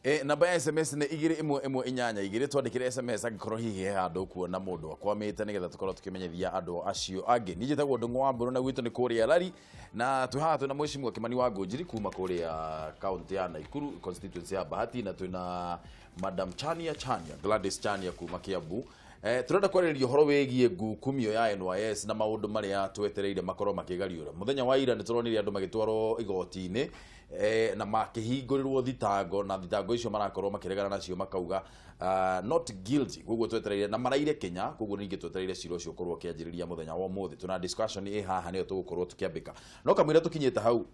Namba ya SMS nĩ 21182. Twandĩkĩre SMS angĩkorwo hihi he handũ ũkuona mũndũ akwamĩte, nĩgetha tũkorwo tũkĩmenyithia andũ acio angĩ. Niĩ njĩtagwo Ndũng'ũ wa Mbũrũ na gwitũ nĩ kũrĩa Lari, na twĩ haha twĩna Mheshimiwa Kimani wa Ngũnjiri kuma kũrĩa kaunti ya Naikuru, constituency ya Bahati, na twĩna Madam Chania Chania, Gladys Chania kuma Kiambu. Tũrenda kwarĩrĩria ũhoro wĩgiĩ ngukumio ya NYS na maũndũ marĩa twetereire makorwo makĩgariũra. Mũthenya wa ira nĩ tũronire andũ magĩtwarwo igoti-inĩ na makĩhingũrĩrwo thitango, na thitango icio marakorwo makĩregana nacio makauga not guilty. Koguo twetereire na maraire Kenya, koguo ningĩ twetereire cira ũcio ũkorwo ũkĩanjĩrĩria mũthenya wa ũmũthĩ. Tuna discussion ĩ haha nĩyo tũgũkorwo tũkĩambĩka. No kamũira tũkinyĩte hau,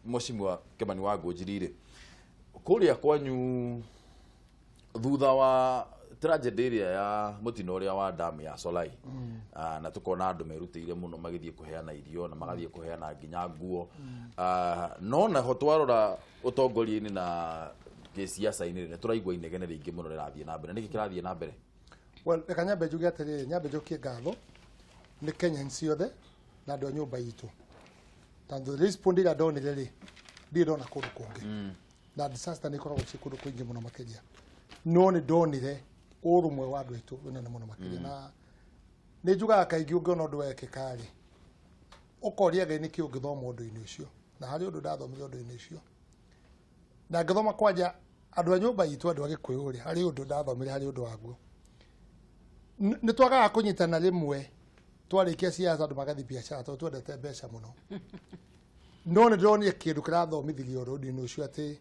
Mheshimiwa Kimani wa Ngũnjiri rĩ, kũrĩa kwanyu thutha wa tragedy ĩrĩa ya mũtino ũrĩa wa damu ya Solai, na tukona andũ merutĩire mũno magĩthiĩ kũheana irio na magathiĩ kũheana nginya nguo, no naho twarora ũtongoria-inĩ na gĩciaca-inĩ nĩ tũraigua inegene rĩingĩ mũno rĩrathiĩ na mbere. Nĩkĩ kĩrathiĩ na mbere? Well, reka nyambe njuge atĩrĩrĩ, nyambe njokie ngatho nĩ Kenyans ciothe na andũ a nyũmba itũ, tondũ respond ĩrĩa ndonire rĩ, ndirĩ ndona kũndũ kũngĩ. Na disaster nĩ ikoragwo ciĩ kũndũ kũingĩ mũno makĩria, no nĩ ndonire ũrũmwe wa andũ aitũ wĩ mũno makĩria. Na nĩ njugaga kaingĩ, ũngĩona ũndũ wekĩka rĩ, ũkoria Ngai nĩkĩ ũngĩthoma ũndũ-inĩ ũcio. Na harĩ ũndũ ndathomire ũndũ-inĩ ũcio na ngĩthoma kwanja andũ a nyũmba itũ, andũ a Gĩkũyũ rĩ, harĩ ũndũ ndathomire harĩ ũndũ waguo. Nĩ twagaga kũnyitana rĩmwe twarĩkia siasa, andũ magathiĩ biacara tondũ twendete mbeca mũno. No nĩ ndĩronire kĩndũ kĩrathomithirio ũndũ-inĩ ũcio, atĩ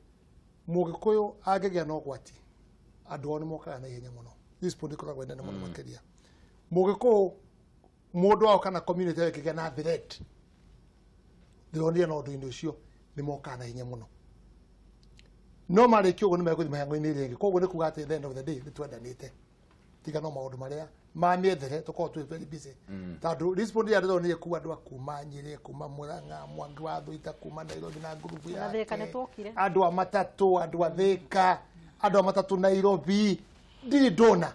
Mũgĩkũyũ angĩgĩa na ũgwati, andũ ao nĩ mokaga na ihenya mũno. Respond ĩkoragwo ĩ nene mũno makĩria. Mũgĩkũyũ, mũndũ wao kana community yao ĩngĩgĩa na threat, ndĩronire na ũndũ-inĩ ũcio nĩ mokaga na hinya mũno. No marĩkia ũguo nĩ megũthiĩ mĩhango-inĩ ĩrĩa ĩngĩ. Koguo nĩ kuga atĩ the end of the day nĩ twendanĩte, tiga no maũndũ marĩa ma mĩethere tũkorwo twĩ very busy, tondũ respond ĩrĩa ndĩronire kuma andũ a kuma Nyĩrĩ, kuma Mũrang'a, Mwangi wa Thũita kuma Nairobi na ngurubu Na Thĩka nĩ yake, twokire. andũ a matatũ, andũ a Thĩka, andũ a matatũ Nairobi, ndirĩ ndona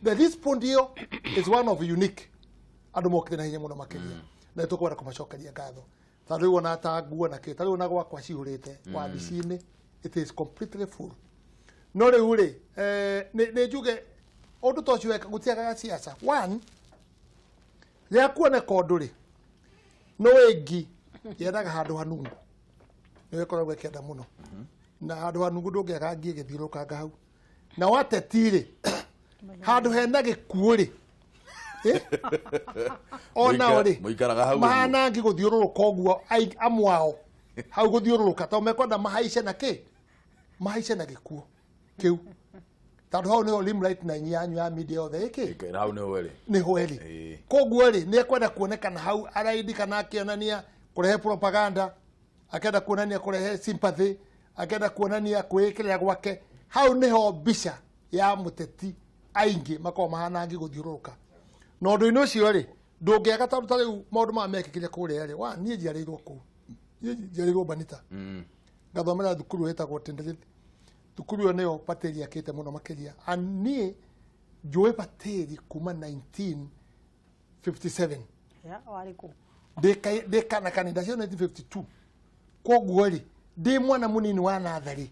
the respond ĩyo is one of unique. Andũ mokire na hinya mũno makĩria na nĩ tũkwenda kũmacokeria ngatho, tondũ rĩu ona ta nguo na kĩ, ta rĩu ona gwakwa cihũrĩte wabici-inĩ, it is completely full. No rĩu rĩ, nĩ njuge ũndũ ta ũcio weka gũtiagaga siasa. One, rĩrĩa kuoneka ũndũ rĩ, no ĩngi yendaga handũ hanungu, nĩyo ĩkoragwo ĩkĩenda mũno, na handũ hanungu ndũngĩaga ngi ĩgĩthiũrũrũkanga hau. Na wateti rĩ, handũ hena gĩkuũ rĩ, onao rĩ Mũikaraga hau ũguo. Mahana ngi gũthiũrũrũka ũguo, amwe ao hau gũthiũrũrũka tondũ mekwenda mahaice na kĩ, mahaice na gĩkuũ kĩu, tondũ hau nĩho limelight na inyuĩ yanyu ya media yothe ĩkĩ. Hau nĩho ĩrĩ. Nĩho ĩrĩ. Koguo rĩ, nĩ ekwenda kuonekana hau araindi kana akĩonania kũrehe propaganda, akenda kuonania kũrehe sympathy, akenda kuonania kwĩĩkĩrĩra gwake. Hau nĩho mbica ya mũteti aingĩ makoragwo mahana ngi gũthiũrũrũka. Na ũndũ-inĩ ũcio rĩ, ndũngĩaga, tondũ ta rĩu maũndũ maya mekĩkire kũrĩa rĩ, wa niĩ njiarĩirwo kũu, niĩ njiarĩirwo Banita, ngathomera thukuru ĩtagwo Tenderithi. Thukuru ĩyo nĩyo Batĩri akĩte mũno makĩria. And niĩ njũĩ Batĩri kuma 1957. Ya, warĩ kũ? Ndĩ kana kanini, ndaciarwo 1952. Koguo rĩ, ndĩ mwana mũnini wa natharĩ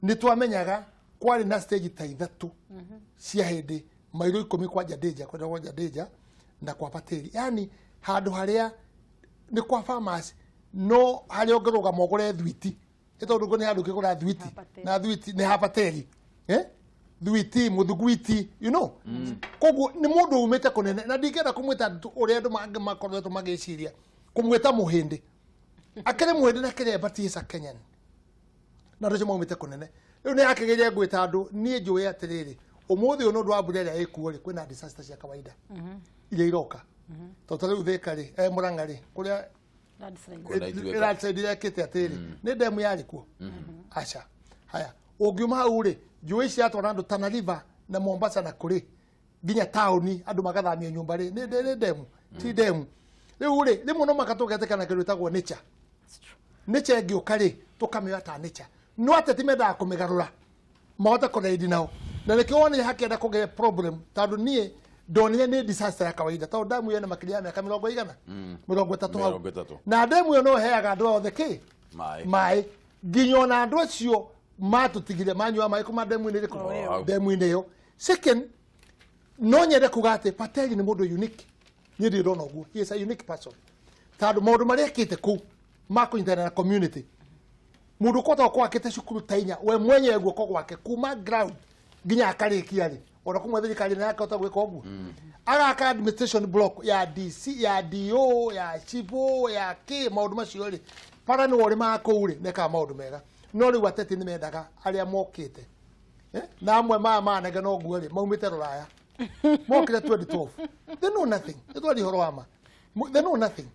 nĩ twamenyaga kwarĩ na stage ta ithatũ cia hĩndĩ mairo 10 kwa Jadija, kwenda kwa Jadija na kwa Batĩri, yani handũ harĩa nĩ kwa farmers, no harĩa ũngĩrũgama ũgũre thwiti, nĩ tondũ nĩ handũ ũngĩgũra thwiti. Hapateri. Na thwiti nĩ habateri, eh? Thwiti, mũthuguiti, koguo nĩ mũndũ umĩte kũnene, na ndingĩenda kũmwĩta ũrĩa andũ mangĩ makoretwo magĩciria kũmwĩta mũhĩndĩ. Akĩrĩ mũhĩndĩ na kĩrĩa, but he is a Kenyan, na andũ acio maumĩte kũnene. Rĩu nĩ akĩgeria gwĩta andũ. Niĩ njũĩ atĩrĩrĩ, ũmũthĩ ũyũ nĩ ũndũ wa mbura ĩrĩa ĩkuo rĩ, kwĩna disaster cia kawaida iria iroka, tondũ ta rĩu Thĩka rĩ, Mũrang'a rĩ, kũrĩa Landslide. Kwĩna ituĩka. Landslide irekĩte atĩrĩ, nĩ ndemu yarĩ kuo aca. Haya, ũngiuma hau rĩ, njũĩ ciatwara andũ Tana River na Mombasa na kũrĩ nginya taũni, andũ magathamio nyũmba rĩ, nĩ ndemu ti ndemu. Rĩu rĩ, rĩmwe no maka tũgetĩkana kĩndũ gĩtagwo nature. That's true. Nature ĩngĩũka rĩ, tũkamĩoya ta nature, no ateti mendaga kũmĩgarũra mahote kũraidi nao, na nĩkĩo wonire hakĩenda kũgĩa problem, tondũ niĩ ndonire nĩ disaster ya kawaida, tondũ ndamu ĩyo na makĩria ya mĩaka mĩrongo igana 30 hau. 30. Na ndemu ĩyo no ĩheaga andũ othe kĩ Maĩ. Maĩ, nginya ona andũ acio. Matũtigire manyua maĩ kuma ndemu-inĩ ĩrĩkũ? O hau. Ndemu-inĩ ĩyo. Second, no nyende kuga atĩ Pateli nĩ mũndũ unique. Niĩ ndirĩ ndona ũguo. He is a unique person, tondũ maũndũ marĩa ekĩte kũu ma kũnyitanĩra na community, mũndũ ũkũhota gũkorwo akĩte cukuru ta inya we mwenyewe guoko gwake kuma ground nginya akarĩkia rĩ, ona kũmwe thirikari nĩ yakĩhota gwĩka ũguo. Agaka administration block ya DC, ya DO, ya civil, ya k maũndũ macio rĩ, bara nĩwe ũrĩmaga kũu rĩ, nekaga maũndũ mega. No rĩu ateti nĩ mendaga arĩa mokĩte. Na amwe maya manenge no nguo rĩ, maumĩte rũraya, mokire 2012, they know nothing. Nĩ twari ũhoro wa ma. They know nothing.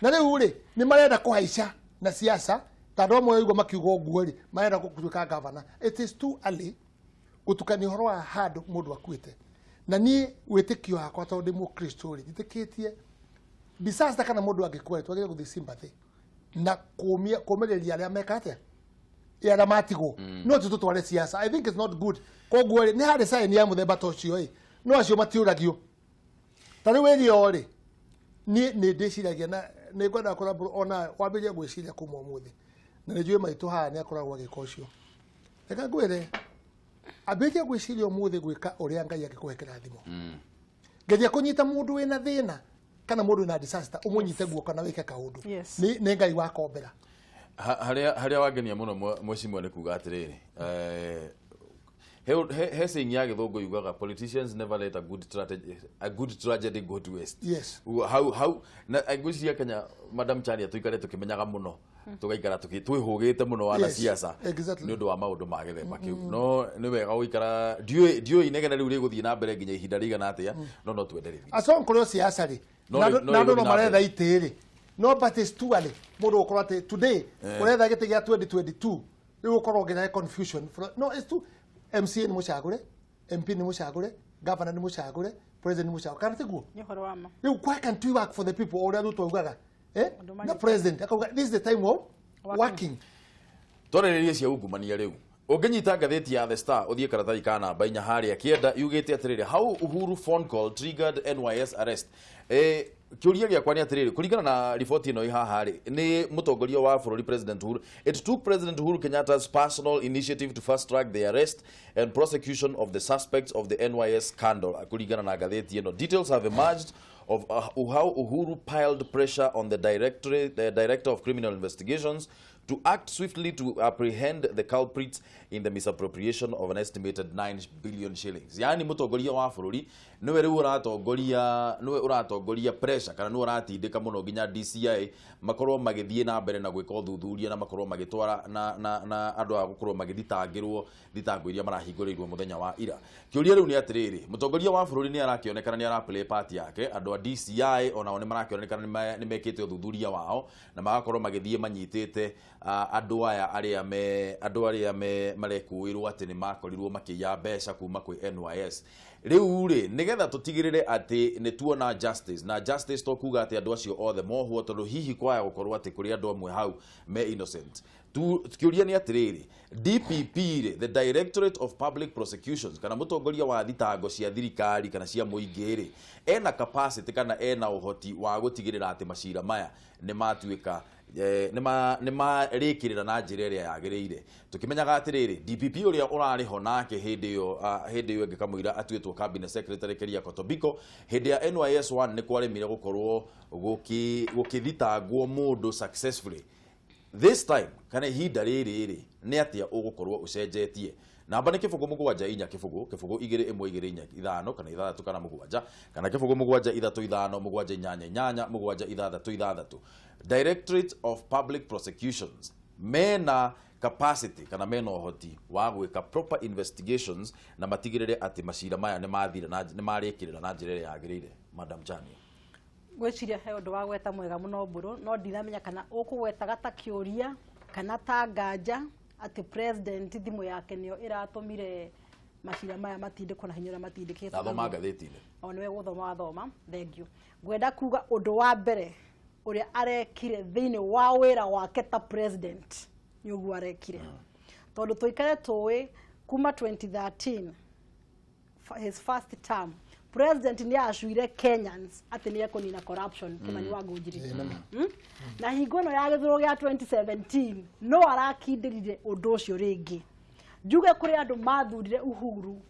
Na rĩu rĩ, nĩ marenda kũhaica na siasa, tondũ amwe waigua makiuga ũguo rĩ, marenda gũtuĩka gavana. It is too early gũtukania ũhoro wa handũ mũndũ akuĩte. Na niĩ wĩtĩkio wakwa, tondũ ndĩ mũkristo rĩ, njĩtĩkĩtie disaster kana mũndũ angĩkua rĩ, twagĩrĩire gũthiĩ sympathy na kũmia kũmĩrĩria arĩa meka atĩa, arĩa matigwo, no ti tũtware siasa. I think it's not good. Koguo rĩ, nĩ harĩ sign ya mũthemba ta ũcio ĩ, no acio matiũragio. Ta rĩu ĩrĩa rĩ, niĩ nĩ ndĩciragia na nĩ ngwenda kũrambũra ona wambĩrĩrie gwĩciria kuma ũmũthĩ, na nĩ njũĩ maitũ haha nĩ akoragwo agĩka ũcio. Reke ngwĩre, ambĩrĩria gwĩciria ũmũthĩ gwĩka ũrĩa Ngai angĩkũhe kĩrathimo. Geria kũnyita mũndũ wĩna thĩna kana mũndũ wĩna disaster, ũmũnyite guoko na wĩke kaũndũ. Nĩ Ngai wakombera. Harĩa wangenia mũno, mheshimiwa, nĩ kuga atĩrĩrĩ, he saying ya gĩthũngũ yugaga, "Politicians never let a good tragedy go to waste." Uguo, hau na ngwĩciria Kenya, Madam Chania, tũikare tũkĩmenyaga mũno, tũgaikara twĩhũgĩte mũno wana siasa nĩ ũndũ wa maũndũ ma gĩthemba kĩu. No nĩ wega gũikara, ndiũĩ inegene rĩu rĩgũthiĩ na mbere nginya ihinda rĩigana atĩa, no twende rĩthire. Aco kũrĩ o siasa rĩ, No na no na andũ rĩgũthiĩ no na maretha mbere. itĩ rĩ, no but it's too early mũndũ gũkorwo atĩ today ũretha gĩtĩ gĩa 2022, rĩu ũkorwo ũngĩrehe confusion. No it's too, MCA nĩ mũcagũre, MP nĩ mũcagũre, governor nĩ mũcagũre, president nĩ mũcagũre, kana tiguo? Nĩ ũhoro wa ma. Rĩu why can't we work for the people, o ũrĩa Ruto augaga, eh? Andũ Na manyitane. president akauga this is the time of Working. working. Twarĩrĩrie cia ungumania. Rĩu ũngĩnyita ngathĩti ya The Star, ũthiĩ karatathi ka namba 4 harĩa kĩenda, yugĩte atĩrĩrĩ, "How Uhuru phone call triggered NYS arrest." Kĩũria gĩakwa nĩ atĩrĩrĩ, kũringana na riboti ĩno ĩ haha rĩ, nĩ mũtongoria wa bũrũri President Uhuru, it took President Uhuru Kenyatta's personal initiative to fast track the arrest and prosecution of the suspects of the NYS scandal. Kũringana na ngathĩti ĩno, details have emerged of how Uhuru piled pressure on the director of criminal investigations to act swiftly to apprehend the culprits in the misappropriation of an estimated 9 billion shillings. Yani mũtongoria wa bũrũri nĩwe rĩu ũratongoria, nĩwe ũratongoria pressure kana nĩwe ũratindĩka mũno nginya DCI makorwo magĩthiĩ na mbere na gwĩka ũthuthuria na makorwo magĩtwara na andũ a gũkorwo magĩthitangĩrwo thitango iria marahingũrĩirwo mũthenya wa ira. Kĩũria rĩu nĩ atĩrĩrĩ, mũtongoria wa bũrũri nĩ arakĩonekana nĩ araplay part yake, andũ a DCI onao nĩ marakĩonekana nĩ mekĩte ũthuthuria wao na magakorwo magĩthiĩ manyitĩte andũ aya arĩa me marekũĩrwo atĩ nĩ makorirwo makĩiya mbeca kuma kwĩ NYS. Rĩu rĩ, nĩgetha tũtigĩrĩre atĩ nĩ tuona justice, na justice to kuga atĩ andũ acio othe mohwo, tondũ hihi kwaya gũkorwo atĩ kũrĩ andũ amwe hau me innocent tu. Kĩũria nĩ atĩrĩrĩ, DPP rĩ, the Directorate of Public Prosecutions, kana mũtongoria wa thitango cia thirikari kana cia mũingĩ rĩ, ena capacity kana ena ũhoti wa gũtigĩrĩra atĩ macira maya nĩ matuĩka nĩ marĩkĩrĩra na njĩra ĩrĩa yagĩrĩire, tũkĩmenyaga atĩrĩrĩ, DPP ũrĩa ũrarĩ ho nake hĩndĩ ĩyo, hĩndĩ ĩyo ĩngĩ kamũira atuĩtwo cabinet secretary, Keriako Tobiko, hĩndĩ ya NYS 1 nĩ kwaremire gũkorwo gũkĩthitangwo mũndũ successfully. This time kana ihinda rĩrĩ rĩ, nĩ atĩa ũgũkorwo ũcenjetie? Namba nĩ 0 7 4 0 0 2 1 2 4 5 kana 6 kana 7 kana 0 7 3 5 7 8 8 7 6 6. Directorate of Public Prosecutions mena capacity kana mena ũhoti wa gwĩka proper investigations na matigĩrĩre atĩ macira maya nĩ mathira na nĩ marĩkĩrĩra na njĩra ĩrĩa yagĩrĩire, Madam Chania? Ngwĩciria he ũndũ wa gweta mwega mũno, Mbũrũ, no ndiramenya kana ũkũgwetaga ta kĩũria kana ta nganja atĩ president thimũ yake nĩyo ĩratũmire macira maya matindĩkwo na hinya ũrĩa matindĩkĩtwo Ndathoma naguo. Ngathĩti-inĩ. O nĩwe gũthoma wathoma, thank you. Ngwenda kuga ũndũ wa mbere ũrĩa arekire thĩinĩ wa wĩra wake ta president nĩ ũguo arekire, tondũ tũikare tũĩ kuma 2013, his first term, president nĩ acuire Kenyans atĩ nĩ ekũnina corruption. Kimani wa Ngũnjiri? Na hingo ĩno ya gĩthurano gĩa 2017 no arakindĩrire ũndũ ũcio rĩngĩ. Njuge kũrĩ andũ mathurire Uhuru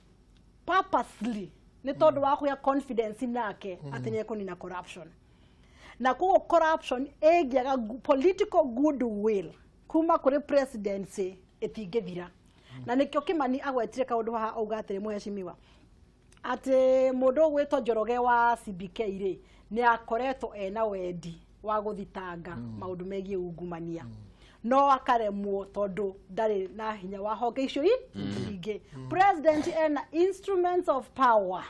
purposely nĩ tondũ wa kũgĩa confidence nake atĩ nĩ ekũnina corruption. Na koguo corruption ĩngĩaga political goodwill kuma kũrĩ presidency, ĩtingĩthira. Na nĩkĩo Kĩmani agwetire kaũndũ haha, auga atĩrĩ, mũhecimiwa, atĩ mũndũ ũgwĩtwo Njoroge wa CBK rĩ, nĩ akoretwo ena wendi wa gũthitanga maũndũ megiĩ ungumania, no akaremwo tondũ ndarĩ na hinya wa honge icio ingĩ. President ena instruments of power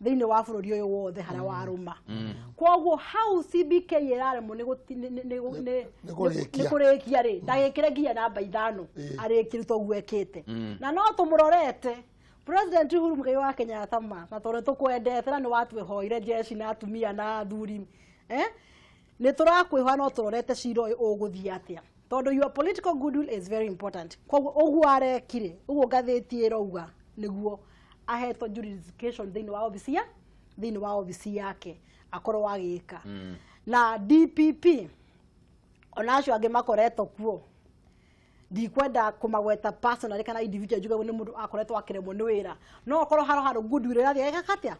thĩinĩ wa bũrũri ũyũ wothe harĩa warũma. Koguo hau CBK ĩraremwo nĩ nĩ kũrĩkia. Nĩ kũrĩkia rĩ, ndagĩkĩre nginya namba 5. Arĩkie toguo ekĩte, na no tũmũrorete President Uhuru Muigai wa Kenyatta ma, na tondũ tũkwendete na nĩ watwĩhoire jeshi na atumia na athuri, nĩ tũrakwĩhoya no tũrorete cira ũyũ ũgũthiĩ atĩa, tondũ your political goodwill is very important. Koguo ũguo arekire, ũguo ngathĩti ĩrauga, nĩguo ahetwo jurisdiction thĩinĩ wa obici yake akorwo agĩka. Na DPP ona acio angĩ makoretwo kuo, ndikwenda kũmagweta personally kana individual, njuge nĩ mũndũ akoretwo akĩremwo nĩ wĩra, no okorwo haro handũ goodwill ĩrathiĩ ĩgeka atĩa,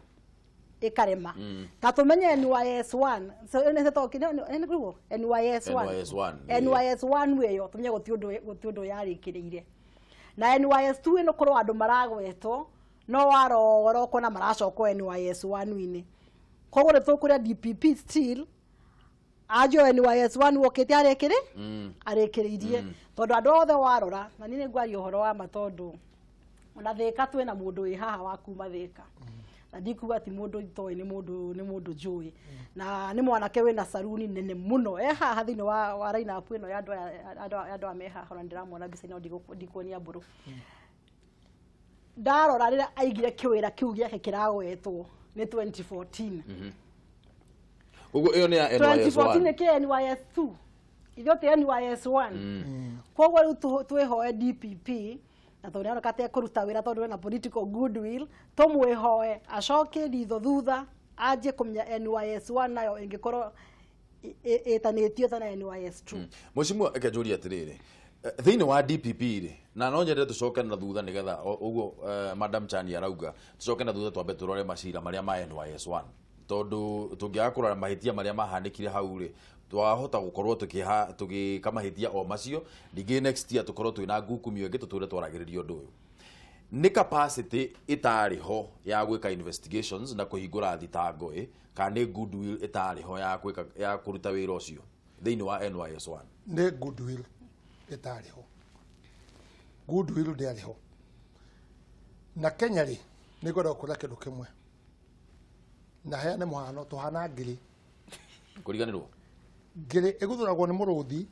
ĩkarema. Ta tũmenye NYS1, so nĩguo NYS1. NYS1. NYS1 ĩyo tũmenye gũti ũndũ yarĩkĩrĩire, na NYS2 ĩno korwo andũ maragwetwo no warora ũkona maracokwo NYS1-inĩ. Koguo nĩ tũkũrĩa DPP still anjio NYS1 wokĩte arĩkĩrĩirie, tondũ andũ othe warora, na niĩ nĩ ngwaria ũhoro wa ma, tondũ ona Thĩka twĩna mũndũ wĩ haha wa kuma Thĩka, na ndikuga ti mũndũ itoĩ, nĩ mũndũ njũĩ, na nĩ mwanake wĩna saruni nene mũno e haha thĩinĩ wa line up ĩno ya andũ aya me haha. Ona ndĩramuona mbica-inĩ, no ndikuonia mbũrũ. Ndarora rĩrĩa aigire kĩwĩra kĩu gĩake kĩragwetwo nĩ 2014. Ũguo ĩyo nĩ ya 2014. NYS1. Nĩ kĩ NYS2, ithuĩ ti NYS1. Koguo rĩu twĩhoe DPP, na tondũ nĩaroneka tekũruta wĩra tondũ ena political goodwill, tũmwĩhoe acokie ritho thutha, anjie kũmenya NYS1 nayo ĩngĩkorwo ĩtanĩtio ta na NYS2. Mheshimiwa, reke njũrie atĩrĩrĩ, thĩinĩ wa DPP rĩ, na no nyende tũcoke na thutha nĩgetha ũguo Madam Chani arauga, tũcoke na thutha twambe tũrore macira marĩa ma NYS1, tondũ tũngĩaga kũrora mahĩtia marĩa mahanĩkire hau rĩ, twahota gũkorwo tũgĩka mahĩtia o macio ningĩ next year, tũkorwo twĩna ngukumio ĩngĩ tũtũre twaragĩrĩria ũndũ ũyũ. Nĩ capacity ĩtarĩ ho ya gwĩka investigations na kũhingũra thitango ĩ, kana nĩ goodwill ĩtarĩ ho ya gwĩka, ya kũruta wĩra ũcio thĩinĩ wa NYS1? Nĩ goodwill ĩtarĩ ho, goodwill ndĩarĩ ho. Na Kenya rĩ, nĩ ngwenda gũkwĩra kĩndũ kĩmwe na heane mũhano. Tũhana ngiri. Kũriganĩrwo. Ngiri ĩguthũragwo nĩ mũrũthi,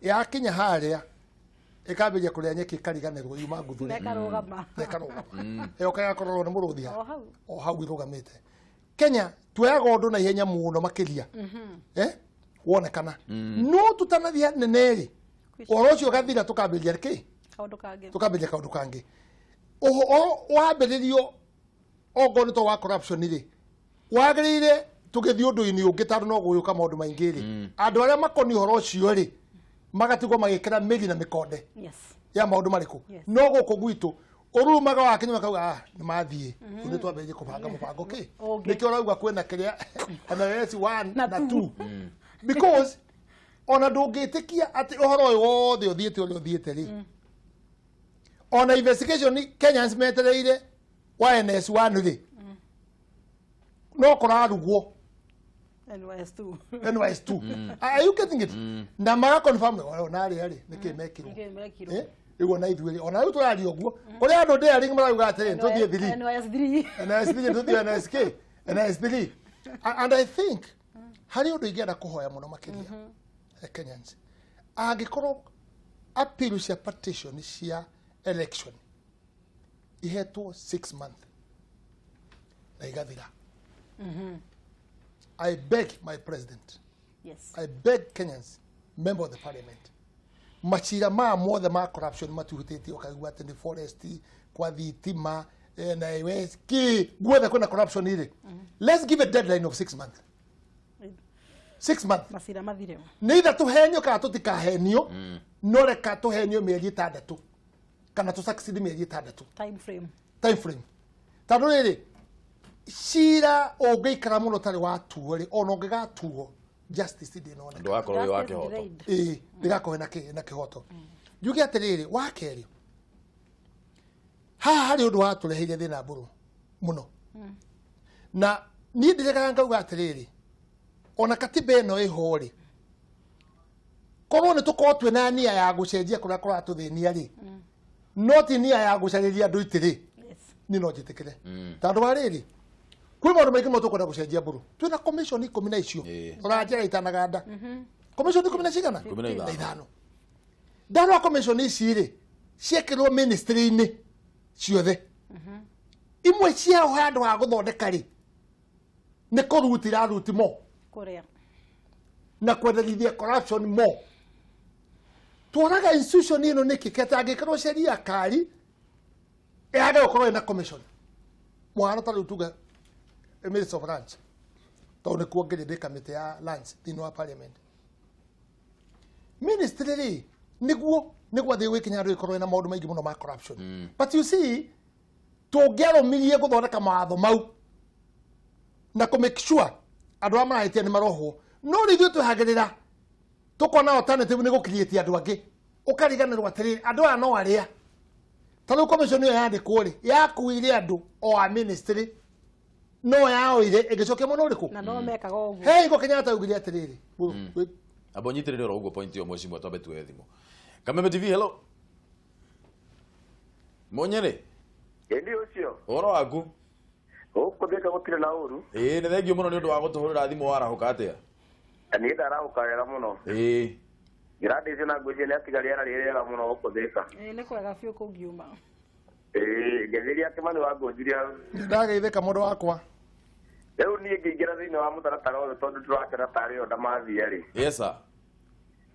yakinya harĩa ĩkambĩrĩria kũrĩa nyeki, ĩkariganĩrwo yuma nguthũre. Nekarũgama. Na ĩkarũgama, ĩyoka yakororwo nĩ mũrũthi ha o hau. O hau ĩrũgamĩte. Kenya tuoyaga ũndũ na ihenya mũno makĩria, wonekana no tũtanathiĩ nene rĩ, ũhoro ũcio ũgathira, tũkambĩrĩria kĩ? Kaũndũ kangĩ. Tũkambĩrĩria kaũndũ kangĩ. Ũhoro wambĩrĩrio ongorwo nĩ to wa corruption rĩ, wagĩrĩire tũgĩthiĩ ũndũ-inĩ ũngĩ, tondũ no gũgĩũka maũndũ maingĩ rĩ, andũ arĩa makoniĩ ũhoro ũcio rĩ, magatigwo magĩkĩra mĩri na mĩkonde ya maũndũ marĩkũ. No gũkũ gwitũ ũrumaga wakinya makauga, "Ah, nĩ mathiĩ." Rĩu nĩ twambĩrĩrie kũbanga mũbango kĩ? Ũngĩ. Nĩkĩo ũrauga kwĩna kĩrĩa NYS 1 na na 2. 2, because ona ndũngĩtĩkia atĩ ũhoro ũyũ wothe ũthiĩte ũrĩa ũthiĩte rĩ, ona investigation Kenyans metereire wa NS1 rĩ, no kũrarugwo. NYS2. NYS2. Are you getting it? Na maga confirm ona arĩa rĩ, nĩkĩ mekirwo? Nĩkĩ mekirwo? Rĩu ona ithuĩ rĩ, ona rĩu tũraria ũguo, kũrĩ andũ daring marauga atĩrĩ, tũthiĩ 3. NYS3. NS3, tũthiĩ NSK NS3. And I think harĩ ũndũ ingĩenda kũhoya mũno makĩria, Kenyans, angĩkorwo appeal cia petition cia election ihetwo 6 month na igathira, I beg my president, I beg Kenyans, member of the parliament, macira maya mothe ma corruption matuhutĩtie, ũkaigua atĩ nĩ forest, kwa thitima, na ki guothe kwĩna corruption rĩ, let's give a deadline of 6 months, 6 months. Macira mathire. Nĩ itha tũhenio kana tũtikahenio, no reka tũhenio mĩeri 6. Kana tũ succeed mĩeri 6. Time frame. Time frame, tondũ rĩrĩ, cira ũngĩikara mũno ũtarĩ watuo rĩ, ona ũngĩgatuo, justice ndĩnoneka. Ndũgakorwo wĩ wa Justice kĩhoto. delayed. Ĩĩ, ndĩgakorwo na kĩhoto. Njuge atĩrĩrĩ, wa kerĩ, haha harĩ ũndũ watũreheire thĩna mbũrũ mũno, na niĩ ndĩregaga ngauga atĩrĩrĩ, ona katiba ĩno ĩho rĩ, korwo nĩ tũkorwo twĩna nia ya gũcenjia kũrĩa kũratũthĩnia rĩ, no ti nia ya gũcarĩria andũ itĩ rĩ, niĩ no njĩtĩkĩre, tondũ wa rĩrĩ, kwĩ maũndũ maingĩ mũno tũkwenda gũcenjia mbũrũ. Twĩna commission 10 na icio. Ũranjĩra itanaganda commission 10 na cigana? 15. Na ithano. Ndarora commission ici rĩ, ciekĩrwo ministry-inĩ ciothe, imwe ciao handũ ha gũthondeka rĩ, nĩ kũruti iraruti mo Kũrĩa. Na kwenderithia corruption mo. Tworaga institution ĩno nĩkĩ ketangĩkorwo sheria kari yage gũkorwo ĩna commission mũhano. Ta rĩu tuge Minister of Lands, tondũ nĩkuo ngĩrĩ ndĩ kamĩtĩ ya lands thĩinĩ wa parliament. Ministry rĩ, nĩguo athiĩ gwĩkinya andũ ĩkorwo ĩna maũndũ maingĩ mũno ma corruption. But you see, tũngĩarũmirie gũthondeka mawatho mau na kũ make sure andũ arĩa marahĩtia nĩ marohwo, no rĩu ithuĩ twĩhagĩrĩra tũkona alternative nĩ gũkiriĩtia andũ angĩ, ũkariganĩrwo atĩrĩrĩ, andũ aya no arĩa ta rĩu commission ĩyo yandĩkwo rĩ, yakuire andũ o a ministry, no yaoire ĩgĩcokia mwena ũrĩkũ? Na no mekaga ũguo. He hingo Kenyatta augire atĩrĩrĩ, Amba ũnyitĩrĩre oro ũguo point ĩyo, mheshimiwa, twambe tuoye thimũ. Kameme TV, hello. Mũnyĩrĩ. Ĩndĩ ũcio. Ũhoro waku? Gũkũ Thĩka gũtirĩ na ũru. Ĩĩ, nĩ thengio mũno nĩ ũndũ wa gũtũhũrĩra thimũ. Warahũka atĩa? Na niĩ ndarahũka wega mũno. Ngĩrandĩcio na ngwĩciria nĩ atiga rĩera rĩ rĩega mũno gũkũ Thĩka. Ĩĩ, nĩ kwega biũ kũngiuma. Ĩĩ, ngethĩria Kĩmani wa Ngũnjiria hau. Ndageithĩka, mũndũ wakwa. Rĩu niĩ ngĩingĩra thĩinĩ wa mũtaratara ũyũ, tondũ tũrakĩona tarĩ o ndamathia rĩ, Yes sir.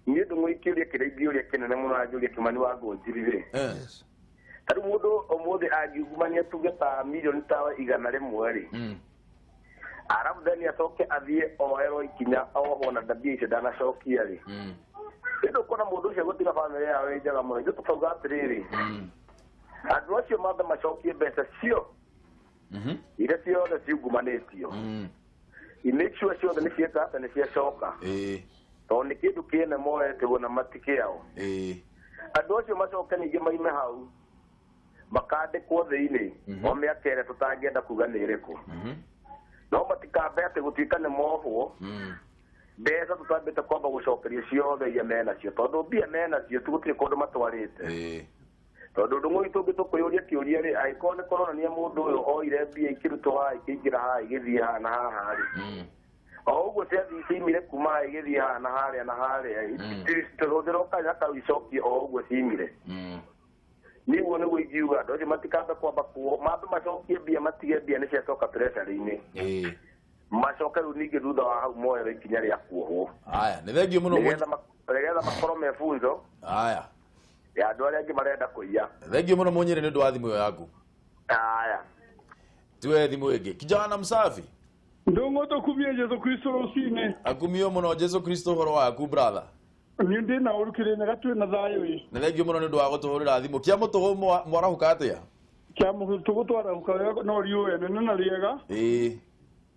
Niĩ ndũmũikĩria kĩrĩa ingĩũria kĩnene mũno na njũria Kĩmani wa Ngũnjiri rĩ, ta rĩu mũndũ ũmũthĩ angiungumania tuge ta mirioni ta 100 rĩ, arabu then acoke athiĩ oerwo ikinya, ohwo na mbia icio ndanacokia rĩ, rĩu ndũkuona mũndũ ũcio gũtiga bamĩrĩ yao ĩ njega mũno. Ithuĩ tũkauga atĩrĩrĩ, andũ acio mambe macokie mbeca cio iria ciothe ciungumanĩtio, make sure ciothe nĩ cieka atĩ nĩ ciacoka, tondũ nĩ kĩndũ kĩene moete na matikĩao. Andũ acio macoke ningĩ maime hau makandĩkwo thĩinĩ o mĩaka ĩrĩa tũtangĩenda kuga nĩ ĩrĩkũ, no matikambe atĩ gũtuĩka nĩ mohwo mbeca tũtambĩte kwamba gũcokerio ciothe iria menacio, tondũ mbia menacio tu gũtirĩ kũndũ matwarĩte. Tondũ ũndũ ũmwe witũ tũkwĩyũria kĩũria rĩ, angĩkorwo nĩ kũronania mũndũ ũyũ oire mbia ikĩrutwo haha, ikĩingĩra haha, igĩthiĩ haha na haha rĩ, o ũguo ciathiĩ ciimire kuma haha igĩthiĩ haha na harĩa na harĩa, tũhũthĩrwo kanya kau icokie o ũguo ciimire. Nĩguo ingiuga andũ acio matikambe kwamba kuo, mambe macokie mbia, matige mbia nĩ ciacoka treasury-inĩ, macoke rĩu ningĩ thutha wa hau moerwo ikinya rĩa kuohwo. Aya, nĩ thengio mũno. Nĩgetha makorwo me funzo Aya. ya andũ arĩa angĩ marenda kũiya. Thengio mũno, Mũnyĩrĩ, nĩ ũndũ wa thimũ ĩyo yaku. Aya. Tuoye thimũ ĩngĩ. Kijana msafi. Ndũng'ũ, tũkumie Jesu Kristo rũcinĩ. Akumio mũno Jesu Kristo. Ũhoro waku, brother? Niĩ ndĩ na ũru, Kĩrĩnyaga twĩ na thayũ ĩ. Nĩ thengio mũno nĩ ũndũ wa gũtũhũrĩra thimũ. Kĩa mũtũgũ, mwarahũka atĩa? Kĩa tũgũtwarahũka wega, no riũa nene na rĩega.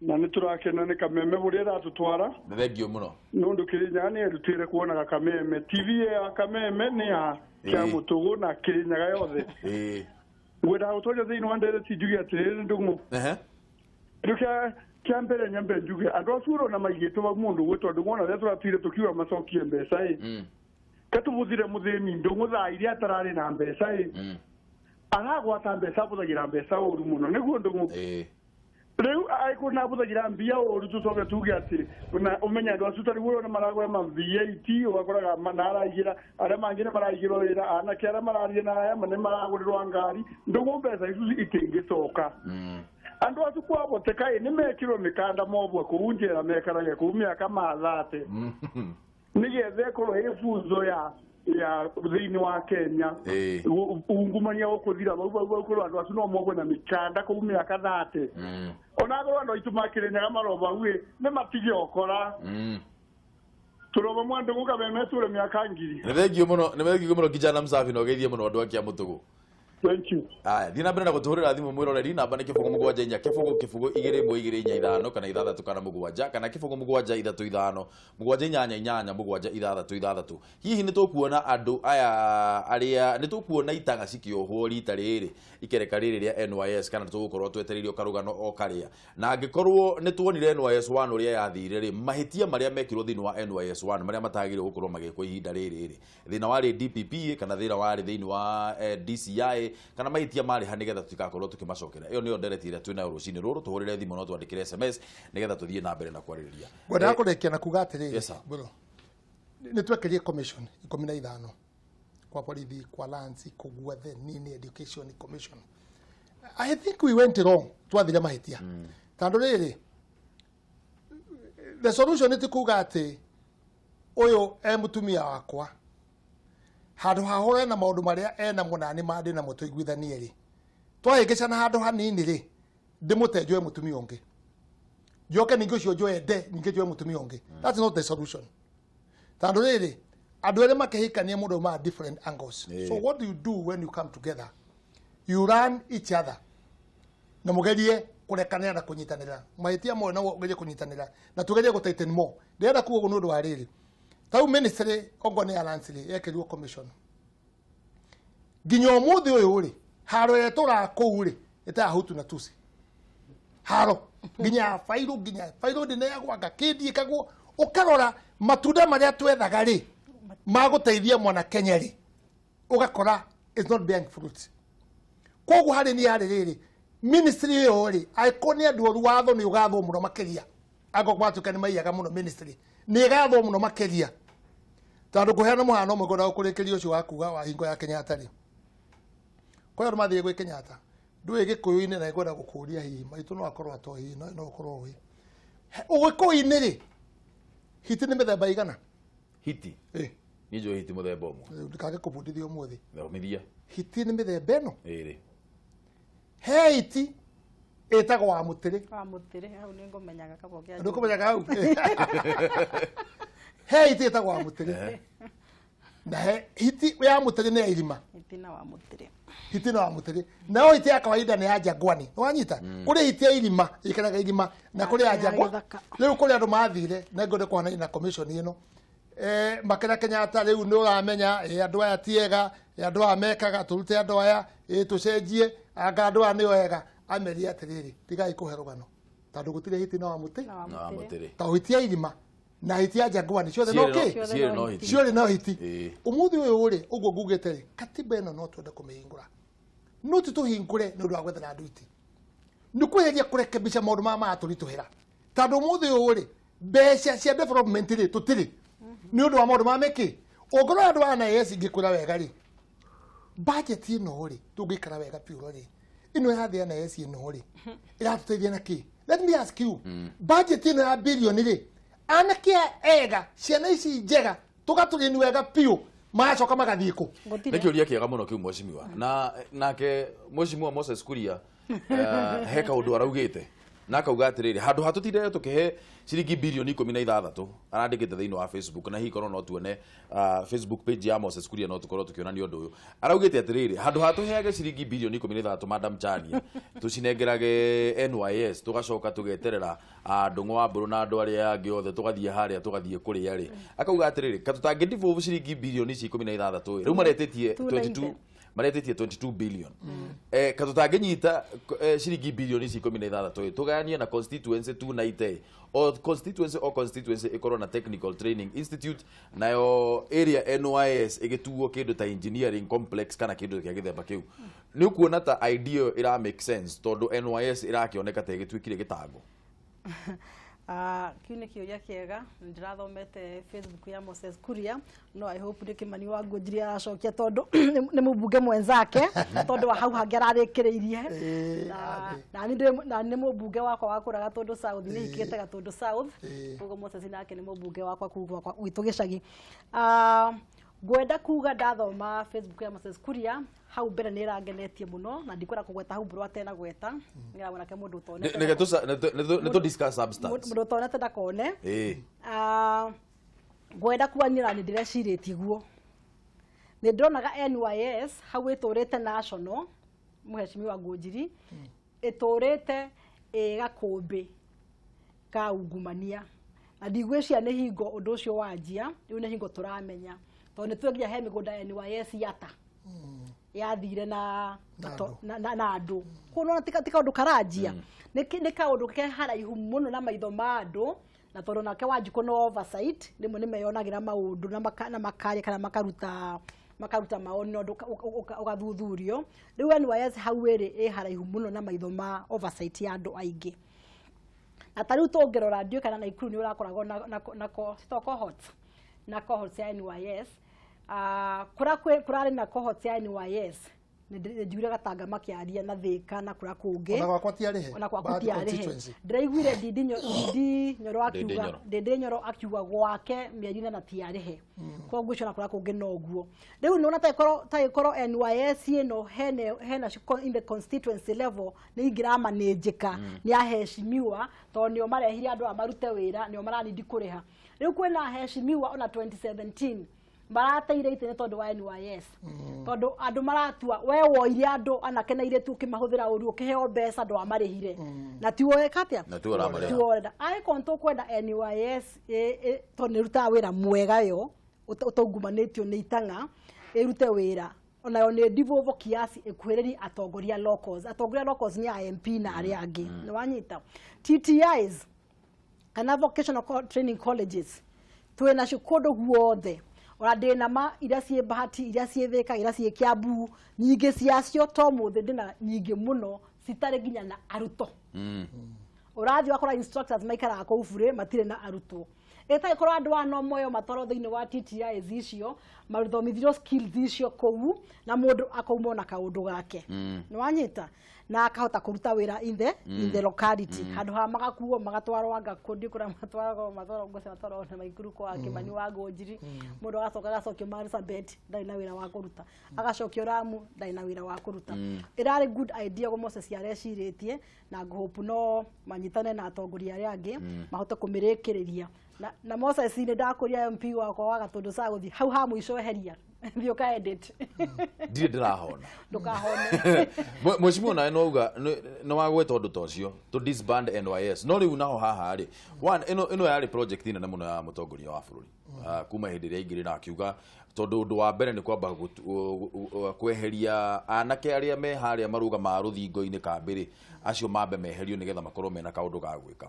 Na nĩ tũrakena nĩ Kameme ũrĩa ĩratũtwara. Nĩ thengio mũno. Nĩ ũndũ Kĩrĩnyaga nĩ erutĩire kuonaga Kameme TV ya Kameme nĩ ya kĩa mũtũgũ na Kĩrĩnyaga yothe. Ngwendaga gũtwaria thĩinĩ wa ndereti, njuge atĩrĩrĩ, Ndũng'ũ, kĩndũ kĩa mbere nyambe njuge, andũ acio ũrona maigĩtwo hau, mũndũ gwĩtwo Ndũng'ũ, ona rĩrĩa tũratwire tũkiuga macokie mbeca ĩ, katũbũthire mũthĩni Ndũng'ũ thaa iria atararĩ na mbeca ĩ, aragwata mbeca, abũthagĩra mbeca ũru mũno, nĩguo Ndũng'ũ. Rĩu angĩkorwo nabũthagĩra mbia ũru, tũcoke tuge atĩ na ũmenye andũ acio tarĩu ũrona maragũra ma V8, ũgakoraga na araigĩra arĩa mangĩ nĩ maraigĩrwo wĩra, anake arĩa mararia na aya nĩ maragũrĩrwo ngari. Ndũng'ũ, mbeca icio itingĩcoka. Andũ acio kwaboteka ĩ, nĩ mekĩrwo mĩkanda, mobwe kũu njera, mekarage kũu mĩaka mathate, nĩgetha ĩkorwo ĩ funzo ya thĩinĩ wa Kenya. Ungumania ũkũthira bau bau bau. Korwo andũ acio no mogwe na mĩkanda kũu mĩaka 30, ona akorwo andũ aitũ makĩrĩnyaga marobau ĩ, nĩ matige ũkora. Turoba mwandu gukameme ture miaka ngiri. Nĩ thengio mũno, nĩ thengio mũno kijana msafi na ũgeithie mũno andũ a Kiamũtũgũ. Thank you. Aya, thiĩ na mbere na gũtũhũrĩra thimũ mwĩroreri, namba nĩ 0 7 4 0 0 2 1 2 4 5 kana 6 kana 7 kana 0 7 3 5 7 8 8 7 6 6. Hihi nĩ tũkuona andũ aya arĩa nĩ tũkuona itaga cikĩohwo rita rĩrĩ ikereka rĩrĩ rĩa NYS kana tũgũkorwo twetereirio karũgano o karĩa? Na angĩkorwo nĩ tuonire NYS 1 ũrĩa yathire rĩ, mahĩtia marĩa mekirwo thĩinĩ wa NYS 1 marĩa matagĩrĩirwo gũkorwo magĩkwo ihinda rĩrĩ rĩ, thĩna warĩ DPP kana thĩna warĩ thĩinĩ wa DCI kana mahĩtia marĩ ha, nĩgetha tũtikakorwo tũkĩmacokera. Ĩyo nĩyo ndereti ĩrĩa twĩnayo rũcinĩ rũrũ. Tũhũrĩre thimũ no twandĩkĩre SMS nĩgetha tũthiĩ na mbere na kwarĩrĩria. Ngwendaga kũrĩkia na kuga atĩrĩrĩ, Yes, sir. Mbũrũ, nĩ twekerie commission 15 kwa borithi, kwa lands, kũguothe nini, education commission. I think we went wrong, twathire mahĩtia, tondũ rĩrĩ the solution nĩ ti kuga atĩ ũyũ e mũtumia wakwa, handũ hahũre na maũndũ marĩa enamo na nĩ mandĩ namo tũiguithanie rĩ, twahĩngĩcana handũ hanini rĩ, ndĩmũte njoe mũtumia ũngĩ, njoke ningĩ ũcio njoe nde ningĩ njoe mũtumia ũngĩ. That's not the solution, tondũ rĩrĩ andũ erĩ makĩhikania mũndũ ma different angles. So what do you do when you come together? You run each other na mũgerie kũrekanĩra na kũnyitanĩra mahĩtia moe, na ũgerie kũnyitanĩra na tũgerie gũ tighten more. Ndĩrenda kuga ũguo nĩ ũndũ wa rĩrĩ, tau ministry ongwa nĩ ya lands rĩ, yekĩrirwo commission, nginya ũmũthĩ ũyũ rĩ, haro ĩrĩa ĩtũraga kũu rĩ, ĩtaga Hutu na Tutsi, haro nginya ya bairũ, nginya bairũ ndĩneagwo kĩndiĩkagwo. Ũkarora matunda marĩa twethaga rĩ ma gũteithia mwana Kenya rĩ, ũgakora it's not bearing fruit. Koguo harĩ niĩ harĩ rĩrĩ ministry ĩyo rĩ, angĩkorwo nĩ andũ oru, watho nĩ ũgathwo mũno makĩria. Angĩkorwo gwatuĩka nĩ maiyaga mũno, ministry nĩ ĩgathwo mũno makĩria, tondũ ngũheana mũhano ũmwe ngwendaga kũrĩkĩria ũcio wa kuga wa hingo ya Kenyatta rĩ, kwĩ andũ mathire gwĩ Kenyatta, ndũĩ Gĩkũyũ-inĩ, na ngwenda gũkũria hihi maitũ no akorwo atoĩ, hihi no ũkorwo ũĩ Ũgĩkũyũ-inĩ rĩ, hiti nĩ mĩthemba igana? Hiti? Ĩ. Niĩ njũĩ hiti mũthemba ũmwe. Ndikage kũbundithia ũmũthĩ. Thomithia. Hiti nĩ mĩthemba ĩno. Ĩrĩ. He hiti ĩtagwo wa mũtĩrĩ. Wa mũtĩrĩ, hau nĩ ngũmenyaga kaba ũkĩanjia. Ndũkũmenyaga hau. He hiti ĩtagwo wa mũtĩrĩ, na he hiti ya mũtĩrĩ nĩ ya irima. Hiti na wa mũtĩrĩ. Hiti na wa mũtĩrĩ, nayo hiti ya kawaida nĩ ya njangwani. Nĩwanyita? Kũrĩ hiti ya irima ĩikaraga irima, na kũrĩ ya Ya njangwa. gĩthaka. Rĩu kũrĩ andũ mathire na ngwende kũhanania na commission ĩno, makĩra Kenyatta, rĩu nĩ ũramenya andũ aya ti ega, andũ aya mekaga tũrute andũ aya, tũcenjie, anga andũ aya nĩo ega. Amerie atĩrĩrĩ, tigai kũhe rũgano, tondũ gũtirĩ hiti na wa mũtĩ. Na wa Na wa mũtĩrĩ. mũtĩrĩ. Ta hiti ya irima na hiti ya njangwani ciothe no Cierĩ no- kĩ? Ciothe cierĩ no no hiti. hiti. Ciothe no hiti. Ũmũthĩ ũyũ rĩ, ũguo ngugĩte rĩ, katiba ĩno no twende kũmĩhingũra, no ti tũhingũre nĩ ũndũ wa gwethera andũ iti, nĩ kwĩgeria kũrekebisha maũndũ maya maratũritũhĩra, tondũ ũmũthĩ ũyũ rĩ, mbeca cia development rĩ, tũtirĩ nĩ ũndũ wa maũndũ ma mĩkĩ. Ũngĩrora andũ aya NIS, ingĩkwĩra wega rĩ, budget ĩno rĩ, tũngĩikara wega biũ rĩ, ĩno ya thĩ ya NIS ĩno rĩ, ĩratũteithia na kĩ? Let me ask you, budget ĩno ya bilioni rĩ, anake aya ega, ciana ici njega tũgatũrĩni wega biũ, magacoka magathiĩ kũ? Gũtirĩ. Nĩ kĩũria kĩega mũno kĩu, mheshimiwa. Na nake mheshimiwa Moses Kuria he kaũndũ araugĩte na akauga atĩrĩrĩ, handũ ha tũtinde tũkĩhe ciringi bilioni 16, arandĩkĩte thĩinĩ wa Facebook, na hihi korwo no tuone Facebook page ya Moses Kuria no tũkorwo tũkĩonania ũndũ ũyũ. Araugĩte atĩrĩrĩ, handũ ha tũheage ciringi bilioni 16, Madam Chania, tũcinengerage NYS, tũgacoka tũgeterera Ndũng'ũ wa Mbũrũ na andũ arĩa angĩ othe, tũgathiĩ harĩa tũgathiĩ kũrĩa rĩ, akauga atĩrĩrĩ, ka tũtangĩ devolve ciringi bilioni ici 16 rĩ, rĩu maretĩtie 22, maretĩtie 22 billion, ka tũtangĩnyita ciringi bilioni ici 16 ĩ, tũgayanie na constituency 290, o constituency, o constituency ĩkorwo na technical training institute, nayo area NYS ĩgĩtuo kĩndũ ta engineering complex kana kĩndũ kĩa gĩthemba kĩu. Nĩ ũkuona ta idea ĩyo ĩra make sense, tondũ NYS ĩrakĩoneka ta ĩgĩtuĩkire gĩtango? Kĩu nĩ kĩũria kĩega. Ndĩrathomete Facebook ya Moses Kuria, no I hope nĩ Kĩmani wa Ngũnjiri aracokia, tondũ nĩ mũmbunge mwenzake, tondũ wa hau hangĩ ararĩkĩrĩirie. Na niĩ na nĩ mũmbunge wakwa wa kũrĩa Gatũndũ South, nĩ hikĩte Gatũndũ South. Koguo Moses nake nĩ mũmbunge wakwa kuu gwakwa gwitũ gĩcagi. Ngwenda kuga ndathoma Facebook ya Moses Kuria hau mbere nĩ ĩrangenetie mũno, na ndikwenda kũgweta hau mbũrũ atenagweta nĩgetha wonake mũndũ ũtonete. Nĩ tũ discuss substance. Mũndũ ũtonete ndakone. Ngwenda kuanĩra nĩ ndĩrecirĩtie guo nĩ ndĩronaga NYS hau ĩtũrĩte national, Mheshimiwa Ngũnjiri, ĩtũrĩte ĩ gakũmbĩ ka ungumania, na ndigwĩciria nĩ hingo ũndũ ũcio wanjia. Rĩu nĩ hingo tũramenya, tondũ nĩ twenginya he mĩgũnda ya NYS yata yathire na Na andũ. Na andũ koguo nona ti kaũndũ karanjia, nĩ kaũndũ ke haraihu mũno na maitho ma andũ. Na tondũ nake Wanjikũ no oversight, rĩmwe nĩ meyonagĩra maũndũ na makaria kana makaruta maoni na ũndũ ũgathuthurio. Rĩu NYS hau ĩrĩ ĩ haraihu mũno na maitho ma oversight ya andũ aingĩ. Na ta rĩu tũngĩrora, ndiũĩ kana Naikuru nĩ ũrakoragwo na cohorts, na cohorts ya NYS. Kũrĩa kũrarĩ na cohorts ya NYS, nĩ njiguire Gatanga makĩaria na Thĩka na kũrĩa kũngĩ. Ona gwakwa ti arĩhe. Ona gwaku Bahati ti arĩhe. constituency. Ndĩraiguire Ndindi Nyoro Ndindi akiuga Nyoro. Ndindi Nyoro akiuga gwake mĩeri 8 ti arĩhe. Koguo icio na kũrĩa kũngĩ noguo. Rĩu nĩwona ta ĩkorwo NYS ĩno hena in the constituency level nĩ ingĩramanĩnjĩka nĩ aheshimiwa, tondũ nĩo marehire andũ aya marute wĩra, nĩo maranindi kũrĩha. Rĩu kwĩna aheshimiwa ona 2017 marateire itĩ nĩ tondũ wa NYS, tondũ andũ maratua we woire andũ anake na airĩtu ũkĩmahũthĩra ũru, ũkĩheo mbeca, ndwamarĩhire na tiwo ĩka atĩa. Na tiwe ũramarĩha. Tiwe ũrenda. Angĩkorwo nĩ tũkwenda NYS tondũ nĩ ĩrutaga wĩra mwega, yo ũtaungumanĩtio nĩ itang'a, ĩrute wĩra onayo nĩ devolve kiasi, ĩkuhĩrĩrie atongoria locals. Atongoria locals nĩ a MP na arĩa angĩ. Nĩ wanyita? TTIs kana vocational training colleges twĩ nacio kũndũ guothe. Ona ndĩna ma iria ciĩ Bahati, iria ciĩ Thĩka, iria ciĩ Kiambu, nyingĩ ciacio to mũthĩ ndĩna nyingĩ mũno citarĩ nginya na arutwo. Ũrathiĩ wakora instructors maikaraga kũu burĩ, matirĩ na arutwo. Ĩtagĩkorwo andũ aya no moyo matwarwo thĩinĩ wa TTIs icio, mathomithio skills icio kũu, na mũndũ akauma na kaũndũ gake, nĩ wanyita, na akahota kũruta wĩra in the locality, handũ ha magakuo magatwarwo anga kũndi kũrĩa matwaragwo, matwaragwo ngũci, matwaragwo na Maikuru kwa Kĩmani wa Ngũnjiri. Mũndũ agacoka agacokio Marsabit, ndarĩ na wĩra wa kũruta, agacokio Ramu, ndarĩ na wĩra wa kũruta. Ĩrarĩ good idea ũguo Moses arecirĩtie, na ngũhope no manyitane na atongoria arĩa angĩ mahote kũmĩrĩkĩrĩria. Na Moses, nĩ ndakũria MP wakwa wa Gatũndũ South hau ha mũico, eheria, thiĩ ũka edit. Ndirĩ ndĩrahona. Ndũkahone. Mheshimiwa, nawe no uga nĩ wagweta ũndũ ta ũcio to disband NYS, no rĩu naho haha rĩ, one ĩno yarĩ project nene mũno ya mũtongoria wa bũrũri. Kuma hĩndĩ ĩrĩa aingĩrire na akiuga tondũ ũndũ wa mbere nĩ kwamba kweheria anake arĩa me harĩa marũgamaga rũthingo-inĩ kambĩrĩ, acio mambe meherio nĩgetha makorwo mena kaũndũ ga gwĩka.